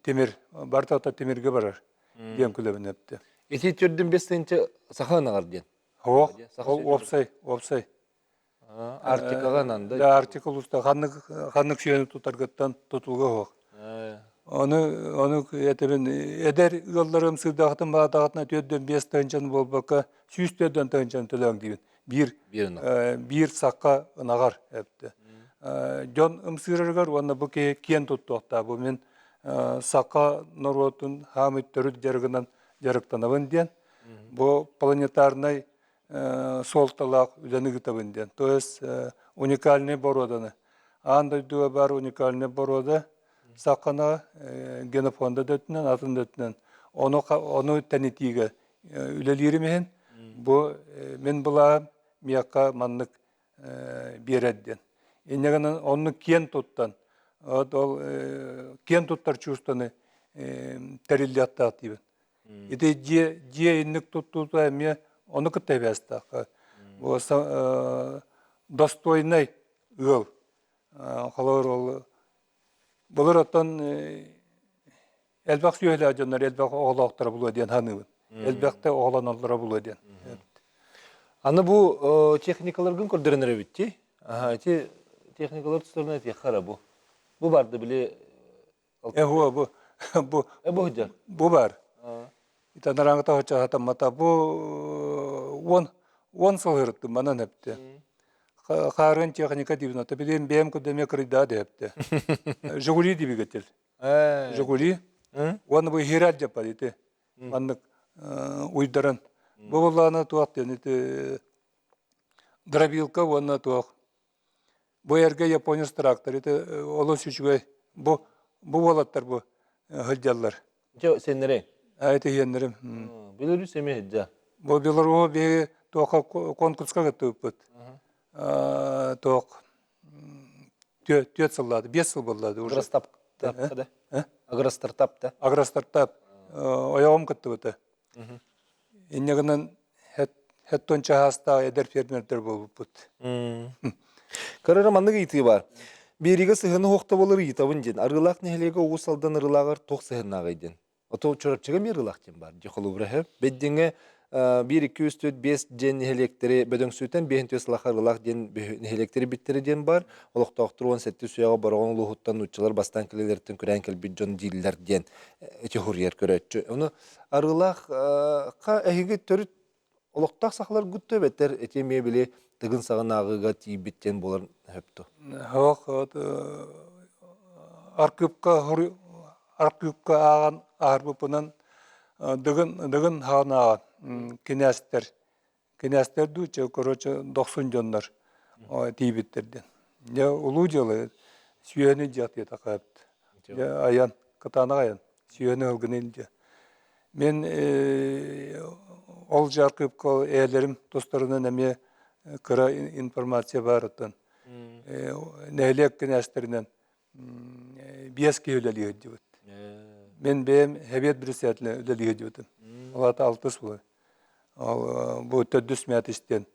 тимир барыта тимиргэ барар диэн күлэбин эптэ. Ити төрдүн бес тыһыынча саха ынаҕар диэн. Оһох, ол уопсай, уопсай. Арктикаҕа нанда. Да, Арктика улууста ханнык ханнык сүйэни тутаргыттан тутулга оһох. Ону ону этэбин эдэр ыалларым сыырдаахтын баатаҕытына 4-5 тыһыынчаны буолбакка 104 тыһыынчаны төлөөҥ диибин. Биир биир сахха ынаҕар эптэ. Дьон ымсыырарыгар уонна бу киһи киэн туттуохтаах. Бу мин саха норуотун хаамый төрүт дьарыгынан дьарыктанабын диэн. Бу планетарнай суолталаах үлэни ыытабын диэн. То есть уникальный боруоданы. Аан дойдуга баар уникальный боруода сахана генофонда да өттүнэн, атын да өттүнэн ону, ону тэнитиигэ үлэлиирим иһин бу мин былаам миэхэ маннык биэрэр диэн. Инньэ гынан оннук киэн туттан, ол киэн туттар чувствоны тэриллиэхтээх диибин. Ити дьиэ, дьиэ инник туттуута эмиэ ону кытта эбээстээх. Бу достойнай ыал. Холобур ол былыр оттон элбэх сүөһүлээх дьоннор элбэх оҕолоохторо булуо диэн саныыбын. Элбэхтэ оҕолоноллоро булуо диэн. Аны бу техникаларгын көрдөрөн эрэбит дии. Аха, ити техникалар тустарынан этиэххэ эрэ бу. Бу барды били Э, бу бу бу сылдьар. Бу бар. Итанараҥта хочаатаммата бу 10 10 сыл ырыттым манан эпте. Хаарыан техника дибин ата билем бэйэм курдеме кырыйдаа депте. Жигули двигатель. Жигули. Уонна бу хират жаппар ити. Маннык уйдаран. Бу буллаана туох диэн ити дробилка уонна туох Бу эргэ японец трактор ити олус үчүгэй. Бу бу уолаттар бу сылдьаллар. Дьэ сеннэрэй. А ити иһиэннэрим. Беларусь эмиэ сылдьа. Бу Беларуһу биһиги туохха конкурска кыттыбыппыт. Туох түөрт сыллаады, биэс сыл буоллаады уже. Агростартап да? Агростартап да? Агростартап. Ойоҕум кыттыбыта. Инньэ гынан хэттон чаһаастаах эдэр фермердэр буолбуппут. Көрөрө маннык ыйытыы баар. Биэриигэ сыһыаны суохта буолар ыйытабын диэн. Арыылаах нэһилиэгэ Уус Алдан Арыылааҕар туох сыһыаннааҕый диэн. Ото Чурапчыга эмиэ ырылаах диэн баар дии холобура үһү. Бэйдиҥэ 1, 2, 3, 4, 5 диэн нэһилиэктэри бөдөҥсүтэн биэһин түөс сылаха ырылаах диэн нэһилиэктэри биттэрэ диэн баар. Олохтоохтор 17 сүөҕэ Бороҕон улууһуттан нууччалар бастаан кэлэлэриттэн күрээн кэлбит дьон дииллэр диэн ити хуруйар көрөөччү. Ону Арыылаах ха эһиги төрүт олохтоох сахалар гутту эбэтэр эти эмиэ били тыгын саҕынааҕыга тиийбит диэн буолар сөптө. Хоох аркыыпка аркыыпка ааҕан аарбыппынан дыгын дыгын хаҕын ааҕан кинээстэр кинээстэр дуу чэ короче дохсун дьоннор тиийбиттэр диэн. Дьэ улуу дьыала сүөһүнү дьиэт диэтэхэ дьэ айан кытаанах айан сүөһүнү ылгын илдьэ. Мин ол дьааркыыпка эһэлэрим тустарынан эмиэ кыра информация баарыттан нэһилиэк кинээстэринэн биэс киһи үлэлии сылдьыбыт. Мин бэйэм Сэбиэт председателэ үлэлии сылдьыбытым. Ол аата алтыс буолар. Ол бу төрдүс мэтистен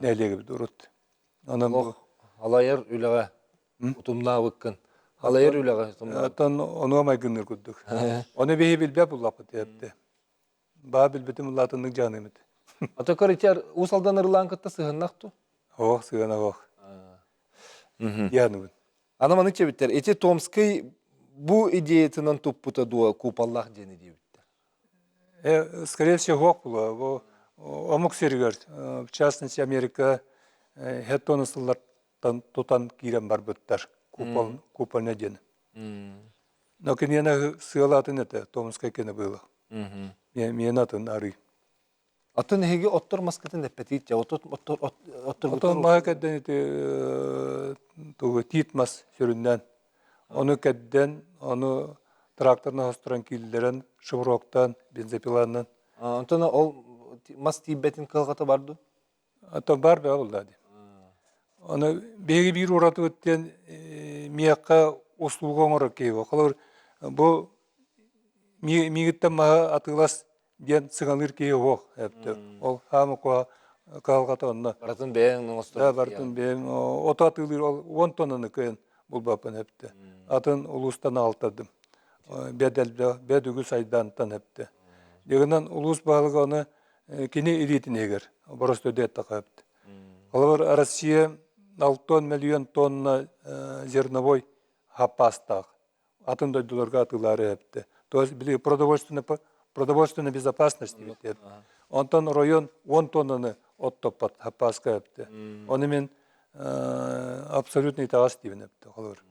нэһилиэгибит урут. Онон бу алайар үлэҕэ утумнаабыккын. Алайар үлэҕэ утумнаабыккын. Оттон онуо майгынныыр курдук. Ону биһи билбэт буллахпыт эбитэ. Баа билбитим улаатыннык дьааныыбыт. Ото көр ити Уус Алдан ырылаан кытта сыһыннах ту? Оох, сыһына оох. Дьааныбын. Аны маны чэбиттэр, ити Томский бу идеятынан туппута дуо куполлаах диэни диэбиттэр. Скорее всего, була. Бу омук сиригэр, в частности, Америка хеттоны сыллартан тутан киирэн барбыттар. Купол, купольня диэн. Но киниэнэ сыалаатын этэ, Томскай кини было. Миэн атын арый. Атын эһиги оттор маскытын эппэтиит дьэ отут оттор Отон маһы кэрдэн ити тугу тиит мас сүрүннээн ону кэрдэн ону тракторынан хосторон киллэрэн шевроктаан бензопиланан Онтон ол мас тиийбэтин кыалҕата бар дуу? Оттон бар баа булла дии. Ону биһиги биир уратыбыт диэн миэхэ услуга оҥорор киһи Холобур бу миигиттэн маһы атыылас диэн сыҥалыыр киһи суох эптэ. Ол хаама куһа кыһалҕата онно. Барытын бэйэҥ оҥостор. Да, барытын бэйэм ото атыылыыр ол 10 тоннаны кыайан булбаппын эптэ. Атын улуустан аҕалтардым. Бэд элбэх, бэд үгүс айдаантан эптэ. Дегенен улуус баһылыга оны кини илиитин иһигэр боростуойда эттэхэ эпт. Холобур, Россия 6 миллион тонна зерновой хаппаастаах атын дойдуларга атыылаары эптэ. То есть били продовольственная продовольственная безопасность диэбит. Онтон район 10 тоннаны оттоппот хаппааска эптэ. Оны мен абсолютно итэҕэс диибин эптэ холобур.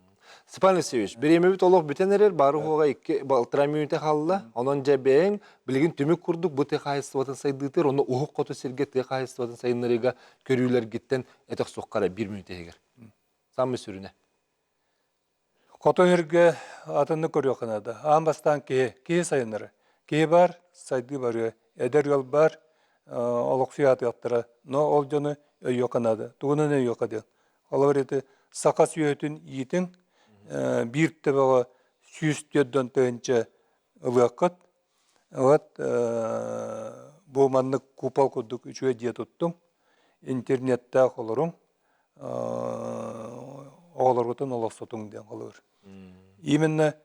Степан Алексеевич, бириэмэбит олох бүтэн эрэр, бары уһуоҕа икки балтараа мүнүүтэ хаалла. Онон дьэ бэйэҥ билигин түмүк курдук бу тыа хаһаайыстыбатын сайдыытыгар, онно уһук хоту сиргэ тыа хаһаайыстыбатын сайыннарыыга көрүүлэргиттэн этэх суоххара биир мүнүүтэ иһигэр. Самый сүрүнэ. Хоту сиргэ атыннык көрүөххэ наада. Аан бастаан киһи, киһи сайыннара. Киһи бар, сайдыы барыа. Эдэр ыал бар, олохсуйа атыахтара. Но ол дьону өйүөххэ наада. Тугунан өйүөххэ диэн. Холобур ити саха сүөһүтүн иитиҥ биир төбөҕө 104 тыһыынча ылыаххыт. Вот бу маннык купол курдук үчүгэй дьиэ туттуҥ. Интернеттээх олоруҥ. Оҕолоргутун олохсутуҥ диэн холобур. Именно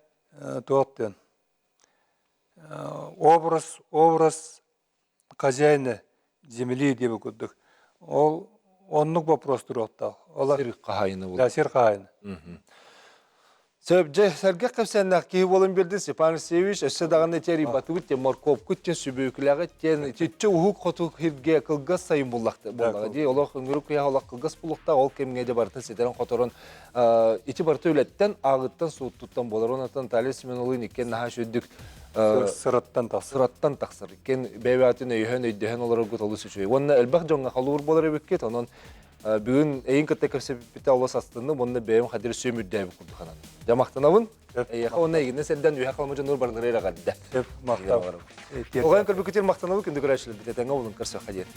туох диэн образ образ хозяина земли диэбит курдук. Ол оннук вопрос туруохтаах. Ол сир хаһаайына буолар. Да, сир хаһаайына. Сөп, дьэ, сэргэх кэпсээннээх киһи буолан биэрдин Степан Алексеевич, өссө даҕаны ити арыйбатыбыт диэн моркуопкут диэн сүбүөкүлэҕит диэн итиччэ уһук хоту сиргэ кылгас сайын буллахта буоллаҕа дии. Олох өҥүрүк кыйаах олох кылгас булуохтаах, ол кэмҥэ дьэ барытын ситэрэн-хоторон ити барыта үлэттэн, ааҕыттан, суоттуттан буолар. Онон Наталья Семеновалыын иккиэн наһаа үчүгдүк сыраттан тахсар. Сыраттан тахсар. Иккиэн бэйэ-бэйэтин өйөһөн, өйдөһөн олороргут олус үчүгэй. Уонна элбэх дьоҥҥо холуур буолар эбиккит, онон Бүгүн эйин кытта көрсөбүппүтэ олус астынным уонна бэйэм хадир сүөм үрдээбит курдук ханан. Дьэ махтанабын. Эйиэхэ уонна эйигиннэн сэрдэн үөһэ халыма дьонур барылары эрэҕэрдэ. Сөп, махтал. Оҕойон көрбүккүтүгэр махтанабын күндү көрөөччүлэрбит этэҥҥэ булун көрсөххө диэн.